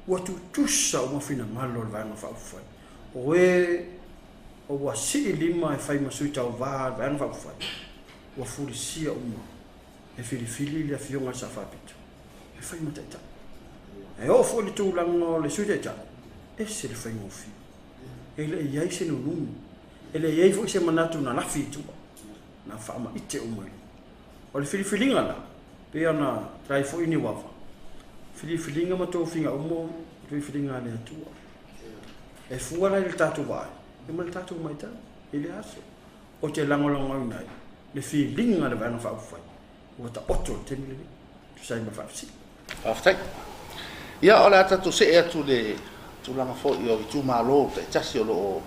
Ua tutusa uma finagalo o le Vaega Faaupufai. O e ua sii lima e fai ma sui tauva a le Vaega Faaupufai, ua fulisia uma e filifili le Afioga i le Sao Faapito e fai ma taitai. E oo foi i le tulaga o le Sui Taitai, ese le faigofie. E le i ai se nunumi, e le i ai foi se manatu na lafi i tua, na faamaite uma i luga. O le filifiliga la, pei ona try foi Niuava, filifiliga ma tofiga uma o filifiliga a le Atua. E fua la i le tatou vaai ma le tatou matau i le aso. Ou te lagolagoina ai le filiga a le Vaega Faaupufai ua taoto i le taimi lenei, e tusa ai ma le faafesili. Faafetai. Ia, o le a tatou see atu i le tulaga foi o itumalo taitasi o lo o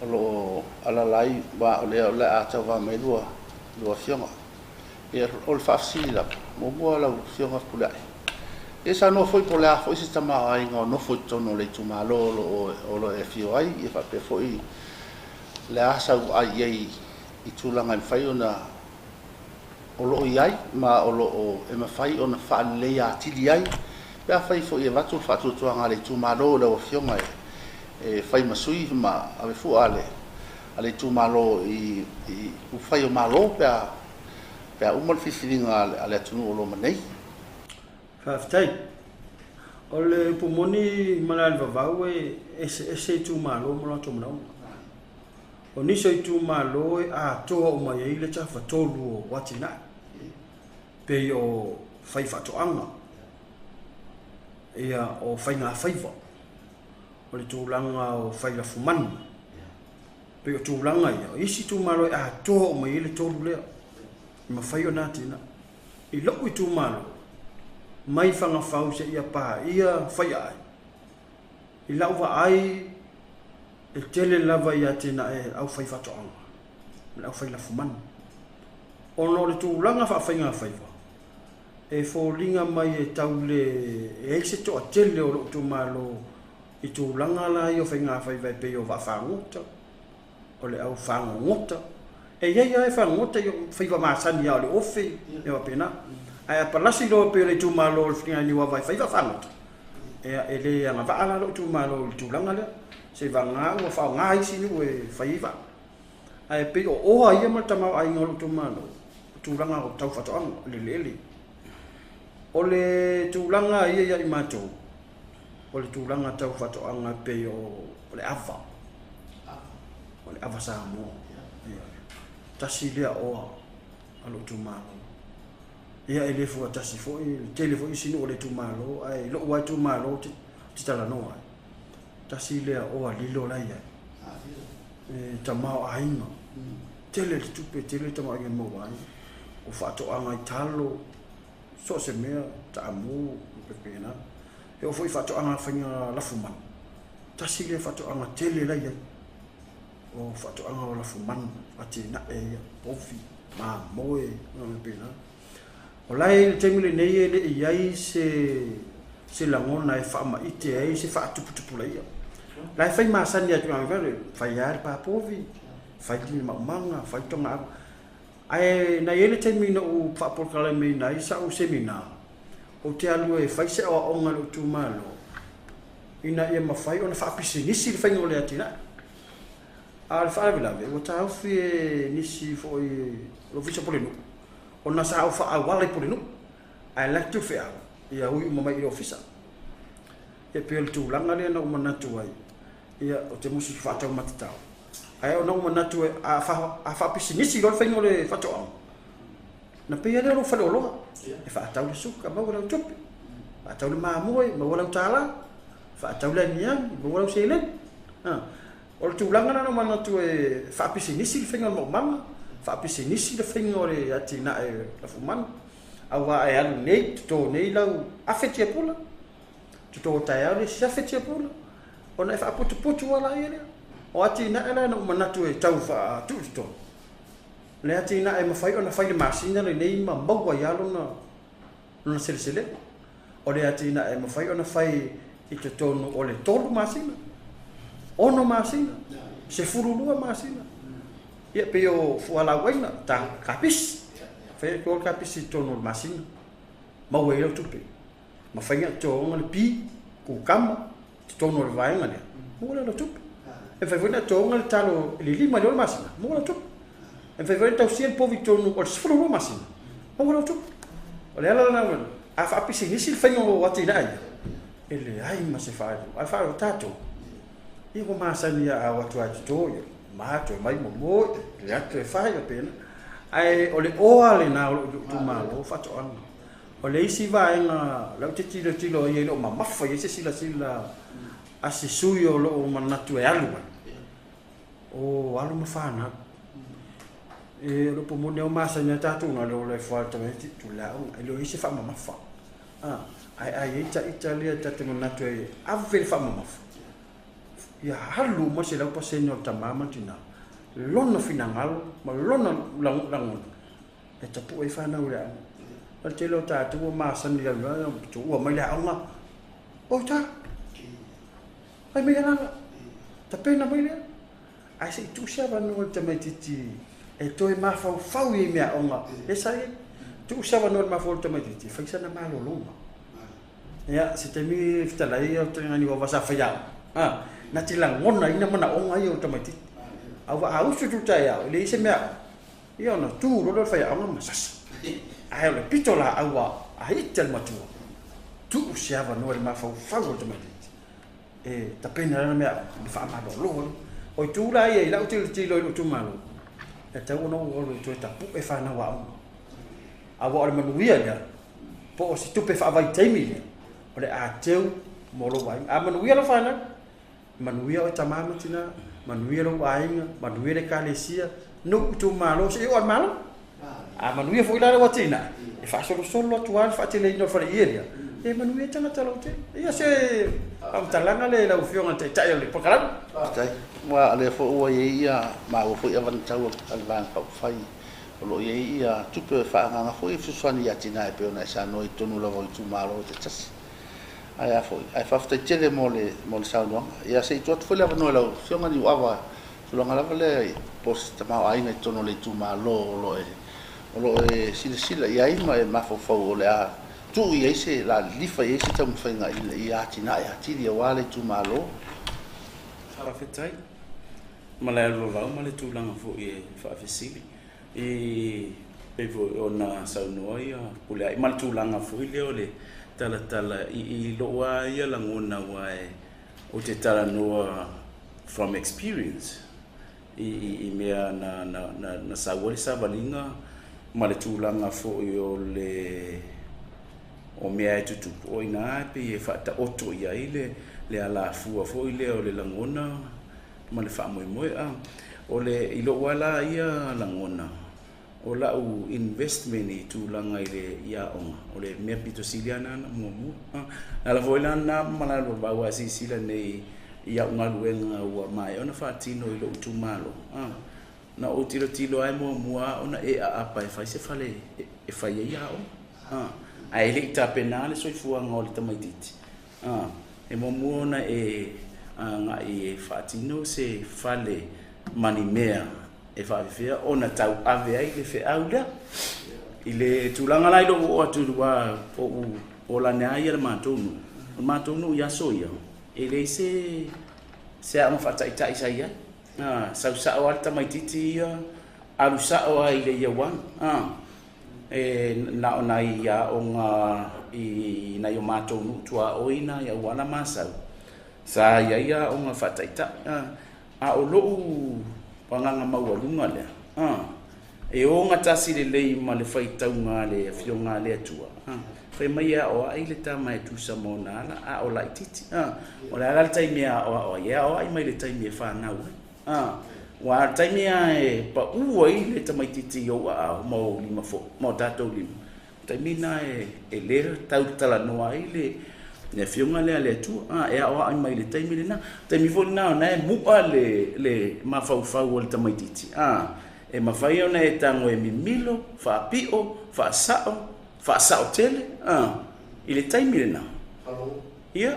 o lo o alaala ai, ma o lea o le a tauva mai lua afioga. Ia, o le faafesili lava, muamua lau Afioga Fepuleai, ia saunoa foi po o le a foi se tamaoaiga o nofo i totonu o le itumalo o lo o e afio ai, ia faapea foi le a sau vaai i ai i tulaga e mafai ona o lo o i ai ma o lo o e mafai ona faaleleia atili ai, pe afai foi e avatu le faatuatuaga a le itumalo i lau Afioga e fai ma sui ma ave fua a le itumalo i upufai o Malo pe a uma le filifiliga a le atunuu o lo o ma nei. Faafetai. O le upu moni Malaevavau e eseese itumalo ma latou manaoga. O nisi o itumalo e atoa uma i ai le tafatolu o atinae, pei o faifaatoaga, ia, o faigafaiva, o le tulaga o failafumanu, pei o tulaga ia, o isi itumalo e atoa uma i ai le tolu lea, e mafai ona atinae. I lou itumalo, mai Fagafau seia paia Faiaai, i lau vaai e tele lava i atinae le aufaifaatoaga ma le aufailafumanu, ona o le tulaga faafaigafaiva e foliga mai e tau le e ai se toatele o lou itumalo i tulaga la ia o faigafaiva e pei o vaafagota, o le au fagogota. E i ai lava e fagogota, ia o faiva masani lava o le ofe, mea faapena. Ae a palasi loa pei o le itumalo o le Fetalaiga ia Niuava e fai vaafagota, ia e le agavaa la lou itumalo i le tulaga lea, seivagana ua faaaoga isi nuu e fai ai vaa. Ae pei o oa ia ma le tamaoaiga o lou itumalo, o tulaga tau faatoaga, o le eleele. O le tulaga ia ia i matou, o le tulaga tau faatoaga e pei o le ava, o le ava Samoa. Ioe. Tasi lea oa a lou itumalo. Ia e le fua tasi foi, e tele foi isi nuu o le itumalo, ae i lou lava itumalo ou te talanoa ai, tasi lea oa lilo la e i ai. E tamaoaiga, tele le tupe, tele le tamaoaiga e maua ai. O faatoaga i talo, so o se mea, taamu, faapena. E oo foi i faatoaga faiga lafumanu, tasi lea faatoaga tele la e i ai, o faatoaga o lafumanu, atinae ia, povi, mamoe, mea faapena. O la e i le taimi lenei e le i i ai se se lagona e faamaite ai se faatuputupulaia. O la e fai masani atu, fai lava le pa povi, fai le maumaga, fai toga. Ae na i ai le taimi na ou faapolokalameina ai sau seminar, ou te alu e fai se aoaoga i lou itumalo ina ia mafai ona faapisinisi le faiga o le atinae. A o le faalavelave, ua taofi e nisi foi o le Ofisa o Pulenuu, ona sa ou faaauala i Pulenuu, ae la e tuufeau, ia ui uma mai i le Ofisa. E pei o le tulaga lea na ou manatu ai, ia, ou te musu faataumatatao, ae ona ou manatu a faapisinisi loa le faiga o le faatoaga, ona pei lava lea o lou faleoloa, e faatau le suka maua lau tupe, faatau le mamoe maua lau tala, faatau le aniani maua lau seleni. O le tulaga lena na ou manatu e faapisinisi le faiga o le maumaga, faapisinisi le faiga o le atinae lafumanu, aua e alu nei, toto nei lau afe tiapula, Toto taeao le isi afe tiapula, ona e faaputuputu lava laia lea. O atinae la na ou manatu e tau faatuu i totonu, le atinae e mafai ona fai i le masina lenei ma maua ai lava lona, lona seleselega. O le atinae e mafai ona fai i totonu o le 3 masina, 6 masina, 12 masina. Ia pei o fualaauaina, ta kapisi. Fai atu le kapisi i totonu o le masina, maua ai lau tupe. Mafai ona totoga le pi, kukama, totonu o le vaega lea, maua lea o lau tupe. E mafai foi ona totoga le talo i le 5 i le 6 masina, maua lau tupe. E mafai foi ona tausia le povi i totonu o le 12 masina, maua lau tupe. O le ala lena, a faapisinisi le faiga o atinae ia, e leai ma se faailoga. Ae faailoga tatou, ia ua masani a o atu lava e toto, ia ma toe mai momo, le atu e fai, faapena. Ae o le oa lena o lou itumalo, o faatoaga. O le isi vaega la ou te tilotilo ai e le o mamafa i ai se silasila a se sui o lo o manatu e alu ai, o alo ma fanau. E, o le upu moni lava ua masani lava tatou na le ola ifo lava i le tamaiti tu le aoga, e le o i ai se faamamafa. Ae a i ai ta ita lea ta te manatu e ave le faamamafa, ia alu uma le 100% o le tama ma le tina, lona finagalo ma lona lagona e tapue ai fanau i le aoga. O le tele o tatou ua masani i le tuua mai le aoga, oi ta, fai mai alala, tapena mai lea. Ae se i tuu se avanoa i le tamaitiiti e toe mafaufau i meaaoga lea sa i ai. Tuu se avanoa i le mafaufau o le tamaitiiti e fai sana malologa. Ia, se taimi fetalai o le Niuava sa fai aoga, na te lagonaina manaoga ia o le tamaitiiti. Aua a usu atu i le taeao, e leai se meaaoga, Ia ona tu loa lea o le faiaoga ma sasa. Ae o le pito laau a ita le matua, tuu se avanoa i le mafaufau o le tamaitiiti e tapena lana meaaoga ona faamalolo lea. O itu la ia i lau tilotilo i lou itumalo, e tatau ona ou alu e toe tapue fanau aoga. Aua o le manuia lea, po o se tupe faavaitaimi lea, o le a teu mo lou aiga. A manuia lau fanau, Manuia oe tama ma tina, manuia lou aiga, manuia le ekalesia, nuu, itumalo, seia oo i le Malo. A manuia foi la lau atinae, E faasolosolo atu lava le faateleina o le faleie lea, e manuia ai tagata lautele. Ia se faamatalaga lea i lau Afioga i le Taitai o le polokalame. Faafetai. Aua o lea foi ua i ai ia maua foi avanitau a le Vaega Faaupufai o lo o i ai ia tupe faaagaaga foi e fesoasoani i atinae e pei ona e saunoa i totonu lava o itumalo taitasi. Ae a foi, ae faafetai tele mo le mo le saunoaga. Ia se i tuu atu foi le avanoa i lau Afioga Niuava, tulaga lava lea po o se tamaoaiga i totonu o le itumalo o lo o e o lo o e silasila i ai ma e mafaufau o le a tuu i ai se la lilifa i ai se taumafaiga ina ia atinae atili aua le itumalo. Faafetai. Malaealuavao ma le tulaga foi e faafesili i pei foi ona saunoa ia Puleai ma le tulaga foi lea o le talatala i lou lava ia lagona aua ou te talanoa from experience i mea na sau ai le savaliga ma le tulaga foi o le o mea e tutupu, o i ina e pei e faataoto i ai le alafua foi lea o le lagona ma le faamoemoe. O le, i lou lava la ia lagona, o lau investment i tulaga i le i aoga, o le mea pito sili lava lena na muamua. O le ala foi la lena Malaevavau a silasila nei i au galuega ua maea ona faatino i lou itumalo, na ou tilotilo lava e muamua lava ona e aapa e fai se fale e fai ai aoga. Ae le i tapena le soifuaga o le tamaitiiti, e muamua ona e agai e faatino se fale ma ni mea e faapefea ona tauave ai le feau lea. I le tulaga la i lou oo atu i luga o ou ola ane lava ia le matou nuu, o le matou nuu i aso ia, e leai se aoga faataitai sa i ai. Sau sao lava le tamaitiiti ia, alu sao lava i le Year One. E na o nai aoga i nai o matou nuu tuaoi na i Auala ma Asau, sa i ai aoga faataitai. A o lou agaga maualuga lea, e ogatasi lelei ma le faitauga a le Afioga a le Atua, fai mai e aoai le tama e tusa ma ona ala, a o laitiiti. O le a la le taimi e aoao ai? E aoai mai le taimi e fanau ai. Aua o le taimi lava e pau ai le tamaitiiti i ou aao ma ou lima foi, ma o tatou lima, o le taimi lena e le tau talanoa ai le Afioga lea a le Atua, e aoai mai i le taimi lena. O le taimi foi lena o lena e mu'a le mafaufau o le tamaitiiti, e mafai ona e tago e mimilo, faapio, faasao, faasao tele, i le taimi lena. Ia,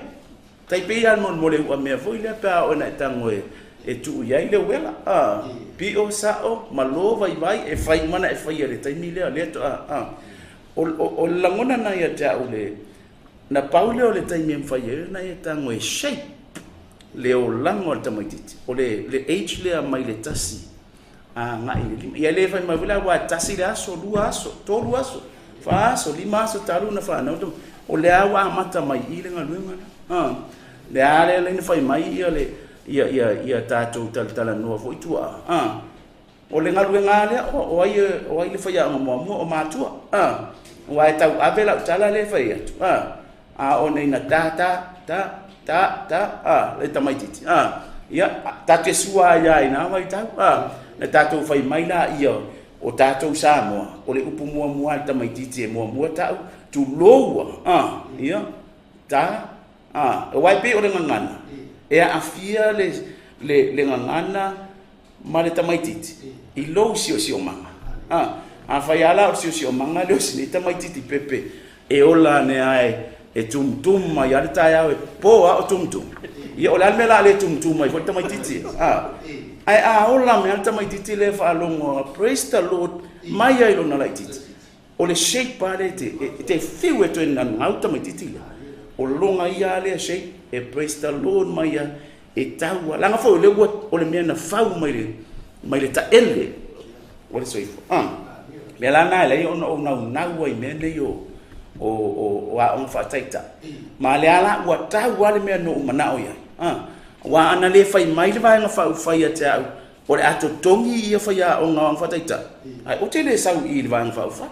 tai pei lava mo le uamea foi lea pe a oo ina e tago e tuu i ai le uela, pio, sao, malo, vaivai, e fai uma ona e faia i le taimi lea, lea toa, O le lagona lena ia te au le, na pau lea o le taimi e mafai ai ona e tago e shape le olaga o le tamaitiiti. O le, le age lea mai le 1 agai i le 5. Ia le fai mai foi la aua e 1 le aso, 2 aso, 3 aso, 4 aso, 5 aso talu ona fanau. O lea ua amata mai i le galuega lea. Lea lea na fai mai ia le ia ia ia tatou talatalanoa foi tuaa. O le galuega lava lea, o ai, o ai le faiaoga muamua? O matua. A, aua e tauave lau tala lea e fai atu. A, a oo nei ina ta, ta, ta, ta, ta, a, le tamaitiiti. A, ia, tatou te sua ai lava i na vaitau. A, na tatou fai mai laia o tatou Samoa, o le upu muamua a le tamaitiiti e muamua ta'u, tulou ua. A, ia, ta, a, aua e pei o le gagana, e aafia le, le, le gagana ma le tamaitiiti i lou siosiomaga. A, afai lava la o le siosiomaga lea o si nei tamaitiiti pepe e ola ane lava e tumutumu mai lava le taeao e po lava o tumutumu, ia o le a le mea o le a le tumutumu ai foi le tamaitiiti? A, ae a ola mai lava le tamaitiiti lea e faalogo praise the Lord mai lava i lona laitiiti, O le shape lava lea e te fiu e toe gagau le tamaitiiti lea, o lona ia lava lea shape e praise the Lord mai lava e tau lava. Leaga foi o lea ua, o le mea na fau mai le, mai le taele o le soifua. O le mea la lena e ala ai ona ou naunau ai i mea nei o, o, o, o aoga faataitai. Ma o lea la ua tau lava le mea na ou manao i ai. Aua ana le fai mai le Vaega Faaupufai ia te au, O le a totogi ia faiaoga o aoga faataitai, ae ou te le sau i i le Vaega Faaupufai.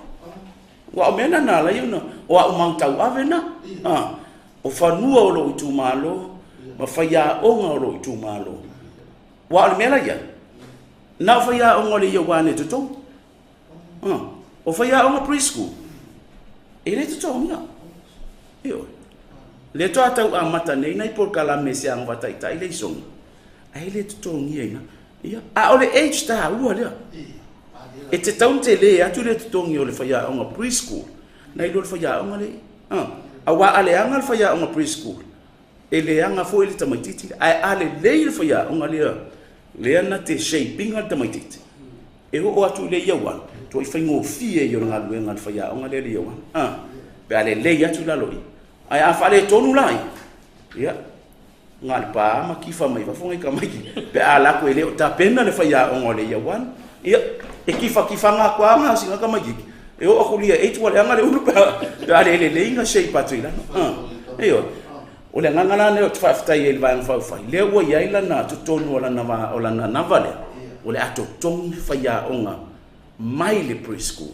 Aua o mea na na ala ai ona, o au mau tauave na, o fanua o lou itumalo ma faiaoga o lou itumalo. Aua o le mea la i ai, na o faiaoga o le Year One e totogi. O faiaoga pre-school. E le totogia. Ioe. Lea faatoa tau amata nei nai polokalame se agafataitai le isoga, ae le totogia ina. Ia, a o le age taua lea. E te tau tele atu le totogi o le faiaoga preschool, nai lo le faiaoga le. Aua a leaga le faiaoga preschool, e leaga foi le tamaititi, ae a lelei le faiaoga lea, lea na te shape ina le tamaititi. E oo atu i le Year 1, tuai faigofie i o le galuega le faiaoga lea le Year 1. Pe a lelei atu lalo i. Ae a faaletonu la ia, na le pa ma kifa mai fafo ngai tamaiti. Pe a lako e le o tapena le faiaoga o le Year 1, ia, e kifa kifa ngā kua ngā singa tamaiti. E o aku lia 8 wale anga le ulu pe a le lelei nga shape atu i lalo. Ioe. O le agaga la lea o te faafetai ai i le Vaega Faaupufai, lea ua i ai lana totonu o lana, o lana anava lea, o le a totogi faiaoga mai le preschool.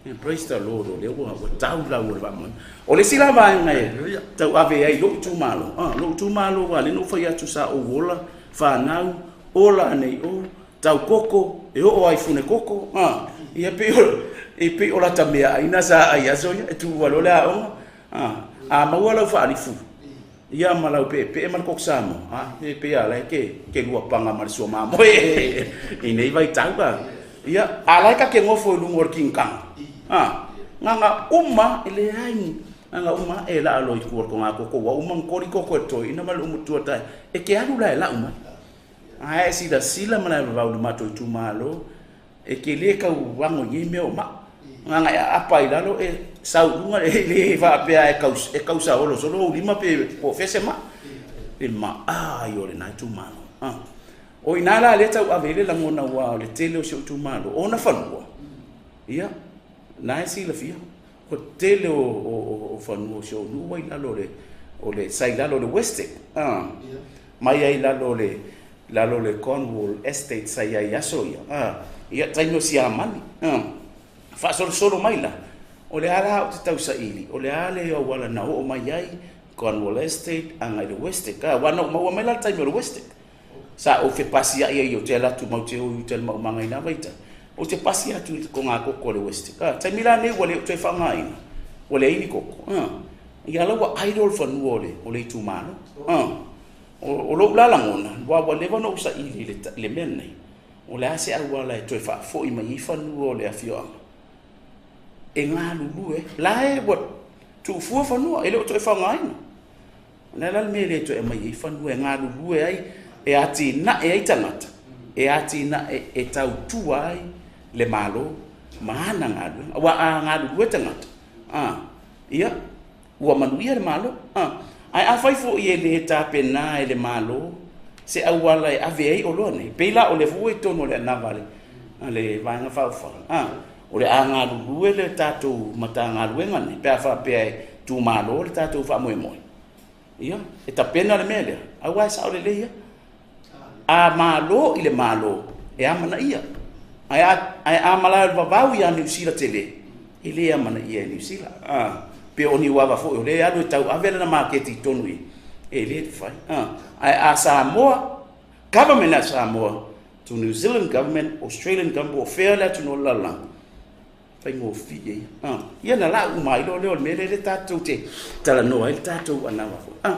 Yeah, praise the Lord, o lea ua tau lau o le faamoemoe. O le isi la vaega e tauave ai lou itumalo, lou itumalo aua lea na ou fai atu sa ou ola, fanau, ola anei o, tau koko, e oo ai fune koko, ia pei o, e pei o lata meaai sa ai aso ia, e tuua loa le aoga, a maua lau faalifu, ia ma lau peepee ma le koko Samoa, e pei a la e ke lua paga ma le sua mamoe i nei vaitau, ia, a la e ta ke gofo i luga o le kinikaga, gaga uma e leai, gaga uma e laa loa i tua o le toga koko, ua uma ona koli koko e le toeaina ma le umutua tae, e ke alu la e lau mai. Ae silasila ma le vavau i le matou itumalo, e te le tau ago i nei mea o maa. Gaga e aapa i lalo e sau i luga, e le faapea e tau saolo solo ou lima pe po o fea se maa. Le maa ai o lena itumalo. O i ina la lea tauave ai le lagona aua o le tele o si ou itumalo, o ona fanua, ia, na e silafia, o tele o fanua o si ou nuu ua i lalo o le, sa i lalo o le Westec, mai ai lalo o le Cornwall Estate sa i ai aso ia, ia taimi o Siamani, faasolosolo mai la, o le a la ou te tausaili, o le a le auala na oo mai ai Cornwall Estate agai le Westec, aua na ou maua mai la le taimi o le Westec. Sa ou fepasi ai ai o te ala atu mau te o i uta i le maumaga i nā vaitau. O te pasi atu i ko ngā koko o le Westec. Taimi la nei ua le o toe faaaogaina, ua leai ni koko. Ia la ua idle le fanua o le itumalo. O lou la lagona, ua leva ona ou saili i le mea lenei, o le a se auala e toe faafoi mai ai fanua o le afioaga. E galulue, la e ua tuufua fanua, e le o toe faaaogaina. O le a la le mea e le toe aumai ai fanua e galulue ai, e atinae ai tagata, e atinae e tautua ai le Malo ma ana galuega. Aua a galulue tagata, ia, ua manuia le Malo. Ae afai foi e le tapena e le Malo se auala e ave ai oloa nei, pei la o lea foi ua i totonu o le anava a le Vaega Faaupufai, o le a galulue le tatou Matagaluega nei, pe a faapea e tumalo le tatou faamoemoe. Ia, e tapena le mea lea, aua e sao lelei ia. A malo i le Malo, e amanaia. Ae a malae o le vavau ia Niu Sila tele, e le amanaia e Niu Sila. Pe o Niuava foi, o lea e alu e tauave lana maketi i totonu i, e le mafai. Ae a Samoa, government a Samoa, to New Zealand government, Australian government, o fea le atunuu o le lalolagi, faigofie ia. Ia na lau uma ai loa lea o le mea lea le tatou te talanoa ai le tatou anava foi.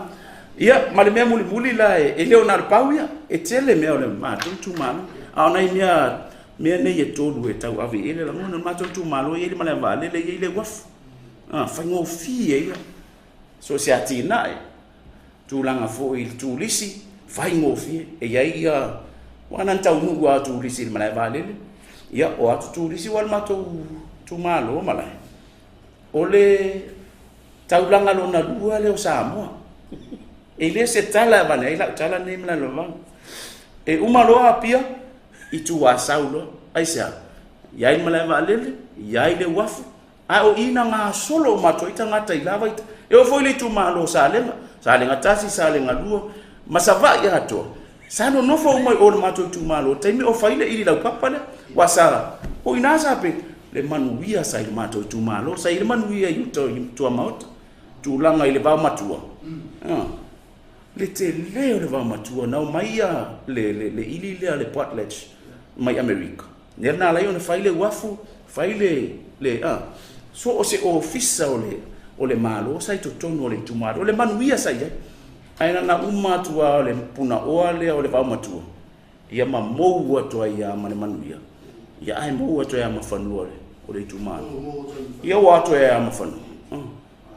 Ia, ma le mea mulimuli la e le o na o le pau ia, e tele mea o le matou itumalo, a o nai mea nei e tolu e tauave i ai le lagona. O le matou itumalo e i ai le malae vaalele, e i ai le uafu. Faigofie ia. So o se atinae, tulaga foi i le turisi, faigofie. E i ai ia, aua na ona taunuu lava o turisi i le malae vaalele, ia o atu turisi aua o le matou itumalo malae, o le taulaga lona lua lea o Samoa. E le o se tala e avane ai lau tala lenei ma le lalolagi. E uma loa Apia, i Tuasau loa. Aisea? I ai le malae vaalele, i ai le uafu, a o i na gasolo uma atu ai tagata i la vaitau. E oo foi i le itumalo o Salega, Salega 1, Salega 2, ma Savaii atoa, sa nonofo uma i o i le matou itumalo i le taimi o fai le ili laupapa lea. Aua sa, o i ina sa pe, le manuia sa i le matou itumalo, sa i ai le manuia i uta i Tuamaota, tulaga i le vaomatua. Le tele o le vaomatua, na omai ia le ili lea le potlatch mai Amerika. Lea na ala ai ona fai le uafu, fai le, So o se ofisa o le o le Malo sa i totonu o le itumalo, o le manuia sa i ai. Ae na ona uma atu lava o le punaoa lea o le vaomatua, ia ma mou atu ai lava ma le manuia, ia ae mou atu ai lava ma fanua o le itumalo. Ia ua atu ai lava ma fanua.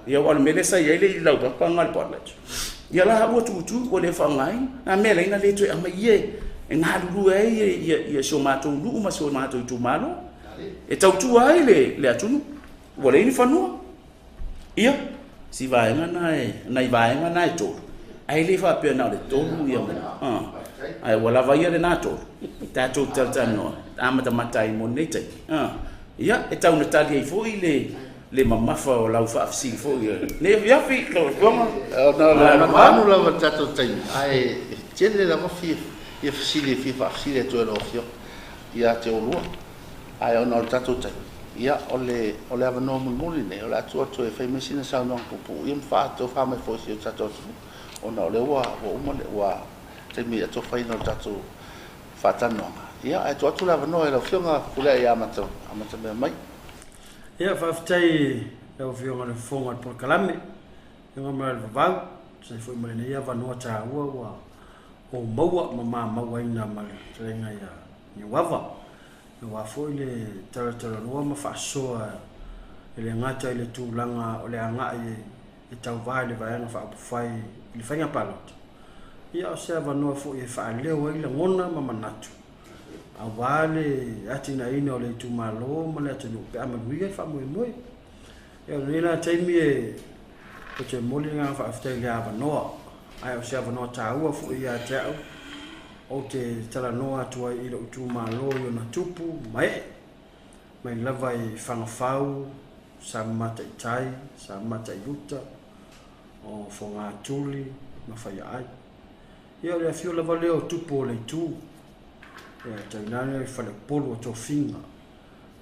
Ia aua o le mea lea sa i ai le laupapa lena o le potlatch, ia la ua tutu ua le faaaogaina. A mea la ina le toe aumai ia e galulue ai ia si o matou nuu ma si o matou itumalo e tautua ai le atunuu. Ua leai ni fanua. Ia, si vaega na e, nai vaega na e tolu, ae le faapea na o le tolu ia ma, ae ua lava ia lena tolu, tatou talatalanoa, amatamata ai mo lenei taimi. Ia, e tau na tali ai foi le, le mamafa o lau faafesili foi i lenei afiafi, lau Afioga. Ona o le manumanu lava i le tatou taimi, ae tele lava fia fesili e fia faafesili atu ai lau Afioga ia te oulua. Ae ona o le tatou taimi, ia, o le, o le avanoa mulimuli lenei, o le a tuu atu e fai mai sina saunoaga puupuu ia ma faatofa mai foi i si o tatou atunuu, ona o lea ua, ua uma le, ua taimi atofaina o le tatou faatalanoaga. Ia, ae tuu atu le avanoa i lau Afioga Fepuleai e amata, amatamea mai. Ia, faafetai i lau Afioga i le Fofoga o le Polokalame, Afioga Malaevavau, tusa ai foi ma lenei avanoa taua ua ou maua ma mamauaina ma le fetalaiga ia Niuava. Aua foi le talatalanoa ma faasoa e le gata i le tulaga o le agai e tauva i le Vaega Faaupufai i le faiga palota, ia o se avanoa foi e faaleo ai lagona ma manatu aua le atinaeina o le itumalo ma le atunuu pe a manuia le faamoemoe. Ia o lenei la taimi e ou te momoli le agaga faafetai i le avanoa, ae o se avanoa taua foi ia te au ou te talanoa atu ai i lou itumalo i ona tupu ma ee, mai lava i Fagafau, Samata i tai, Samata i uta, o Fogatuli ma Faiaai. Ia o le afio lava lea o tupu o le itu, ia tainane le faleupolu o tofiga.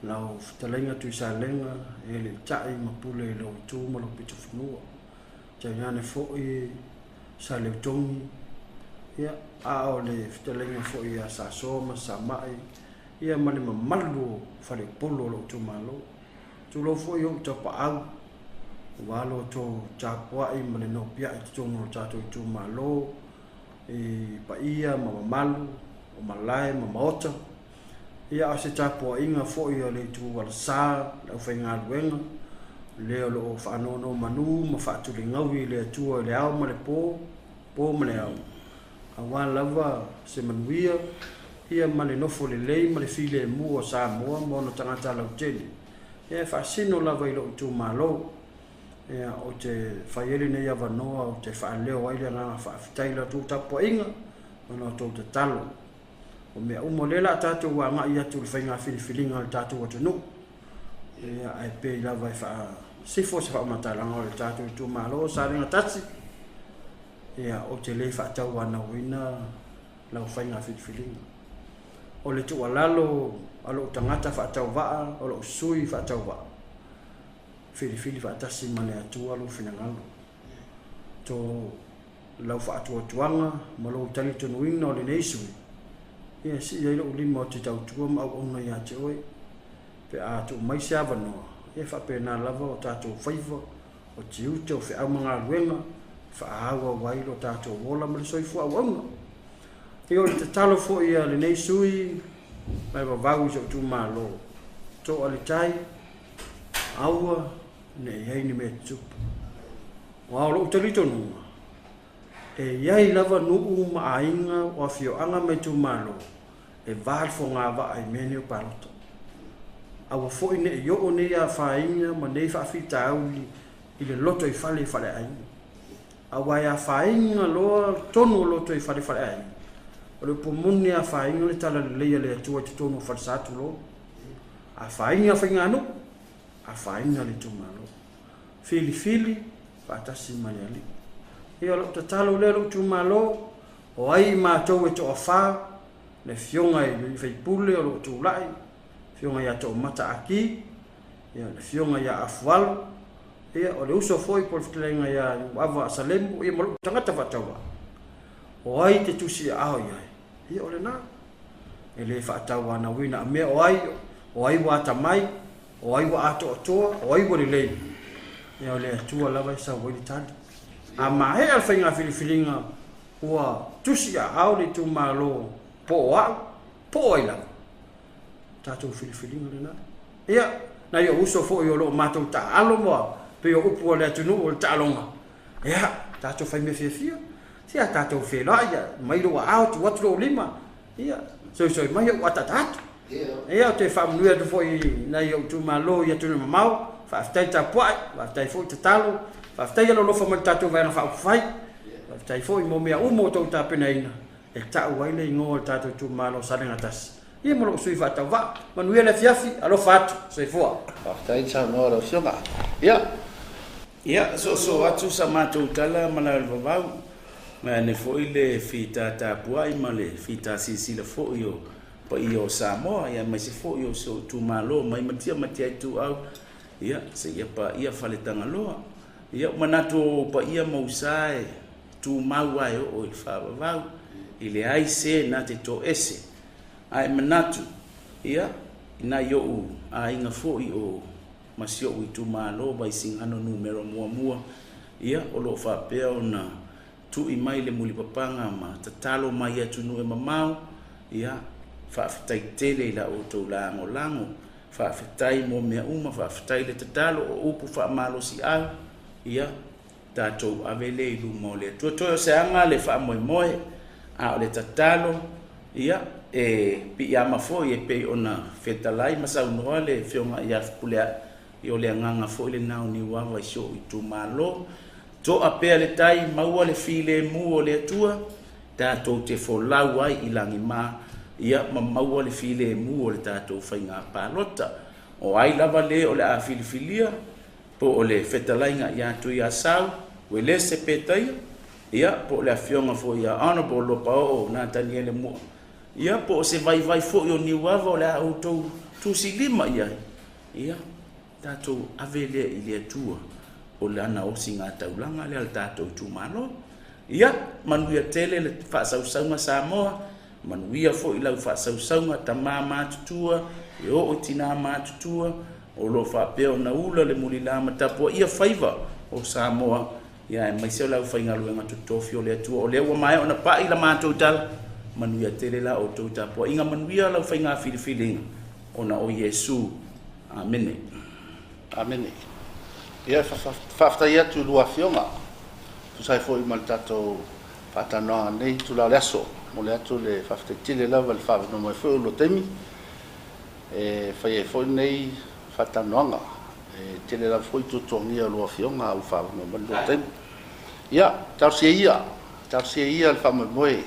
Lau fetalaiga Tuisalega e le i tai ma pule i lou itu ma lou pitofanua. Tainane foi Saleutogi, ia, a o le fetalaiga foi ia Sasoa ma Samai, ia ma le mamalu o faleupolu o lou itumalo. Tulou foi ou tapaau, aua lo outou tapuai ma le nopiai i totonu o le tatou itumalo, i paia ma mamalu o malae ma maota. Ia, a o se tapuaiga foi a le Itu Alasa, le aufaigaluega, lea o lo o faanonomanu ma faatuligaui i le Atua i le ao ma le po, po ma le ao, aua lava se manuia, ia ma le nofo lelei ma le filemu o Samoa ma ona tagata lautele. Ia, e faasino lava i lou itumalo. Ia, ou te fai ai lenei avanoa ou te faaleo ai le agaga faafetai i la outou tapuaiga ma la outou tatalo. O mea uma, o lea o le a tatou agai atu i le faiga filifiliga a le tatou atunuu. Ia, ae pei lava e faasifo se faamatalaga o le tatou itumalo o Salega Tasi, ia, ou te le faatauanauina lau faiga filifiliga. O le tuualalo a lou tagata faatauvaa, o lou sui faatauvaa, filifili faatasi ma le Atua lou finagalo. To lau faatuatuaga ma lou talitonuina o lenei sui, ia sii ai lou lima ou te tautua ma auauna ia te oe. Pe a tuu mai se avanoa, ia e faapena lava o tatou faiva, o tiute, o feau ma galuega e faaauau ai lo tatou ola ma le soifua auauna. Ia o le tatalo foi a lenei sui mai vavau i si ou itumalo, toa le tai, aua ne i ai ni mea tutupu. Aua o lou talitonuga, e i ai lava nuu ma aiga o afioaga ma itumalo e va le fogavaa i mea nei o palota. Aua foi ne i oo nei afaina ma nei faafitauli i le lotoifale i faleaiga. Aua e afaina loa totonu o lotoifale faleaiga, o le upu moni e afaina le talalelei a le Atua i totonu o falesa tulou. Afaina faiganuu, afaina le itumalo. Filifili faatasi ma le Alii. Ia o lau tatalo lea lou itumalo, o ai i matou e toafa, le Afioga i le sui usufono o lo o tulai, Afioga ia Toomata Aki, ia le Afioga ia Afualo, ia o le uso foi po o le fetalaiga ia Ava Salemu, ia ma lou tagata faatauvaa. O ai te tusi aao i ai? Ia o lena. E le faatauanauina a mea o ai, o ai ua atamai. O ai ua atoatoa, o ai ua lelei? Ia o le Atua lava e sau ai le tali. A maea le faiga filifiliga ua tusi aao le itumalo po o au, po o ai lava, tatou filifiliga lena. Ia, nai ou uso foi o lo o matou taaalo ma pei o upu a le atunuu o le taaloga, ia, tatou fai mea fiafia, se a tatou feiloai, aumai lou aao, tuu atu lou lima, ia, soisoi mai ou ataata atu. Ia, ou te faamanuia atu foi i nai ou itumalo i atunuu mamao, faafetai tapuai, faafetai foi tatalo, faafetai alolofa mai i le tatou Vaega Faaupufai, faafetai foi mo mea uma ua outou tapenaina e tau ai le igoa o le tatou itumalo o Salega 1. Ia ma lou sui faatauvaa. Manuia le afiafi, alofa atu. Soifua. Faafetai le saunoa lau Afioga. Ia. Ia, soosoo atu sa matou tala ma la vavau. Vaeane foi le fita tapuai ma le fita silasila foi o paia o Samoa, ia aemaise foi o si ou itumalo mai Matia ma Matia Ituau, ia seia paia Faletagaloa. Ia, ua manatu o paia ma usa e tumau lava e oo i le faavavau, e leai se na te toese. Ae manatu, ia, i nai ou aiga foi o ma si ou itumalo Vaisigano numera muamua, ia, o lo o faapea ona tui mai le mulipapaga ma tatalo mai i atunuu e mamao, ia, faafetai tele i la outou lagolago, faafetai mo mea uma, faafetai le tatalo, o upu faamalosiau, ia, tatou ave lea i luma o le Atua. Toe o se aga le faamoemoe, a o le tatalo, ia, e piiama foi e pei ona fetalai ma saunoa le Afioga ia Fepuleai, ia o le agaga foi lena o Niuava i si ou itumalo. Toa pea le tai, maua le filemu o le Atua, tatou te folau ai i lagima, ia, ma maua le filemu o le tatou faiga palota. O ai lava le o le a filifilia, po o le fetalaiga ia Tuiasau, Uelese Petaia, ia, po o le afioga foi ia Honourable Lopaoo Nataniele Mua, ia, po o se vaivai foi o Niuava o le a outou tusilima i ai, ia, tatou ave lea i le Atua o lana osigataulaga lea a le tatou itumalo. Ia, manuia tele le faasausauga Samoa, manuia foi lau faasausauga tama matutua, e oo i tina matutua, o lo o faapea ona ula le mulila ma tapuaia faiva o Samoa, ia aemaise o le aufaigaluega totofi o le Atua. O lea ua maea ona pai la matou tala, manuia tele la outou tapuaiga, manuia lau faiga filifiliga ona o Iesu. Amene. Amene. Ia, faafetai atu i lua afioga, tusa ai foi ma le tatou faatalanoaga nei itula o le aso. Momoli atu le faafetai tele lava i le faaavanoa mai foi o lua taimi e fai ai foi lenei faatalanoaga. E tele lava foi tuatuagia o lua afioga a ua faaavanoa mai le lua taimi. Ia, talosia ia, talosia ia le faamoemoe.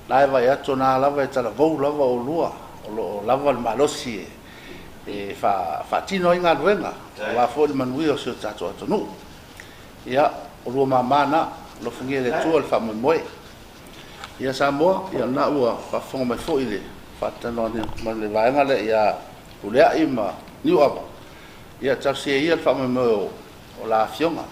Na e vaai atu o na lava e talavou lava oulua, o lo o lava le malosi e faatino ai galuega, aua foi le manuia o si o tatou atunuu. Ia, o lua mama na, alofagia e le Atua le faamoemoe. Ia Samoa, ia lena ua faafofoga mai foi le faatalanoa ma le vaega lea ia Fepuleai ma Niuava. Ia talosia ia le faamoemoe o la afioga.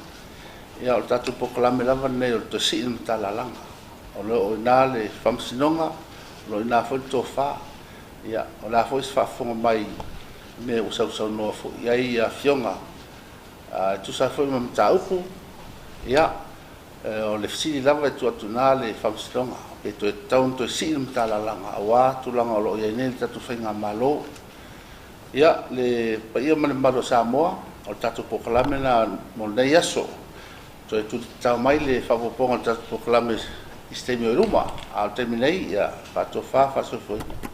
Ia o le tatou polokalame lava lenei o le toe sii le matalalaga. O lo o i ina le faamasinoga, o lo o i ina foi le tofa. Ia, o le a foi se faafofoga mai i mea ua sausaunoa foi i ai afioga e tusa ai foi ma mataupu. Ia, o le fesili lava e tuu atu i ina le faamasinoga, pe toe tatau ona toe sii le matalalaga aua tulaga o lo o i ai nei le tatou faigamalo. Ia, le paia ma le mamalu o Samoa, o le tatou polokalame lena mo lenei aso. Toe tulitatao mai le faaopoopoga o le tatou polokalame i se taimi o i luma, a o le taimi nei, ia faatofa faasoifuaina.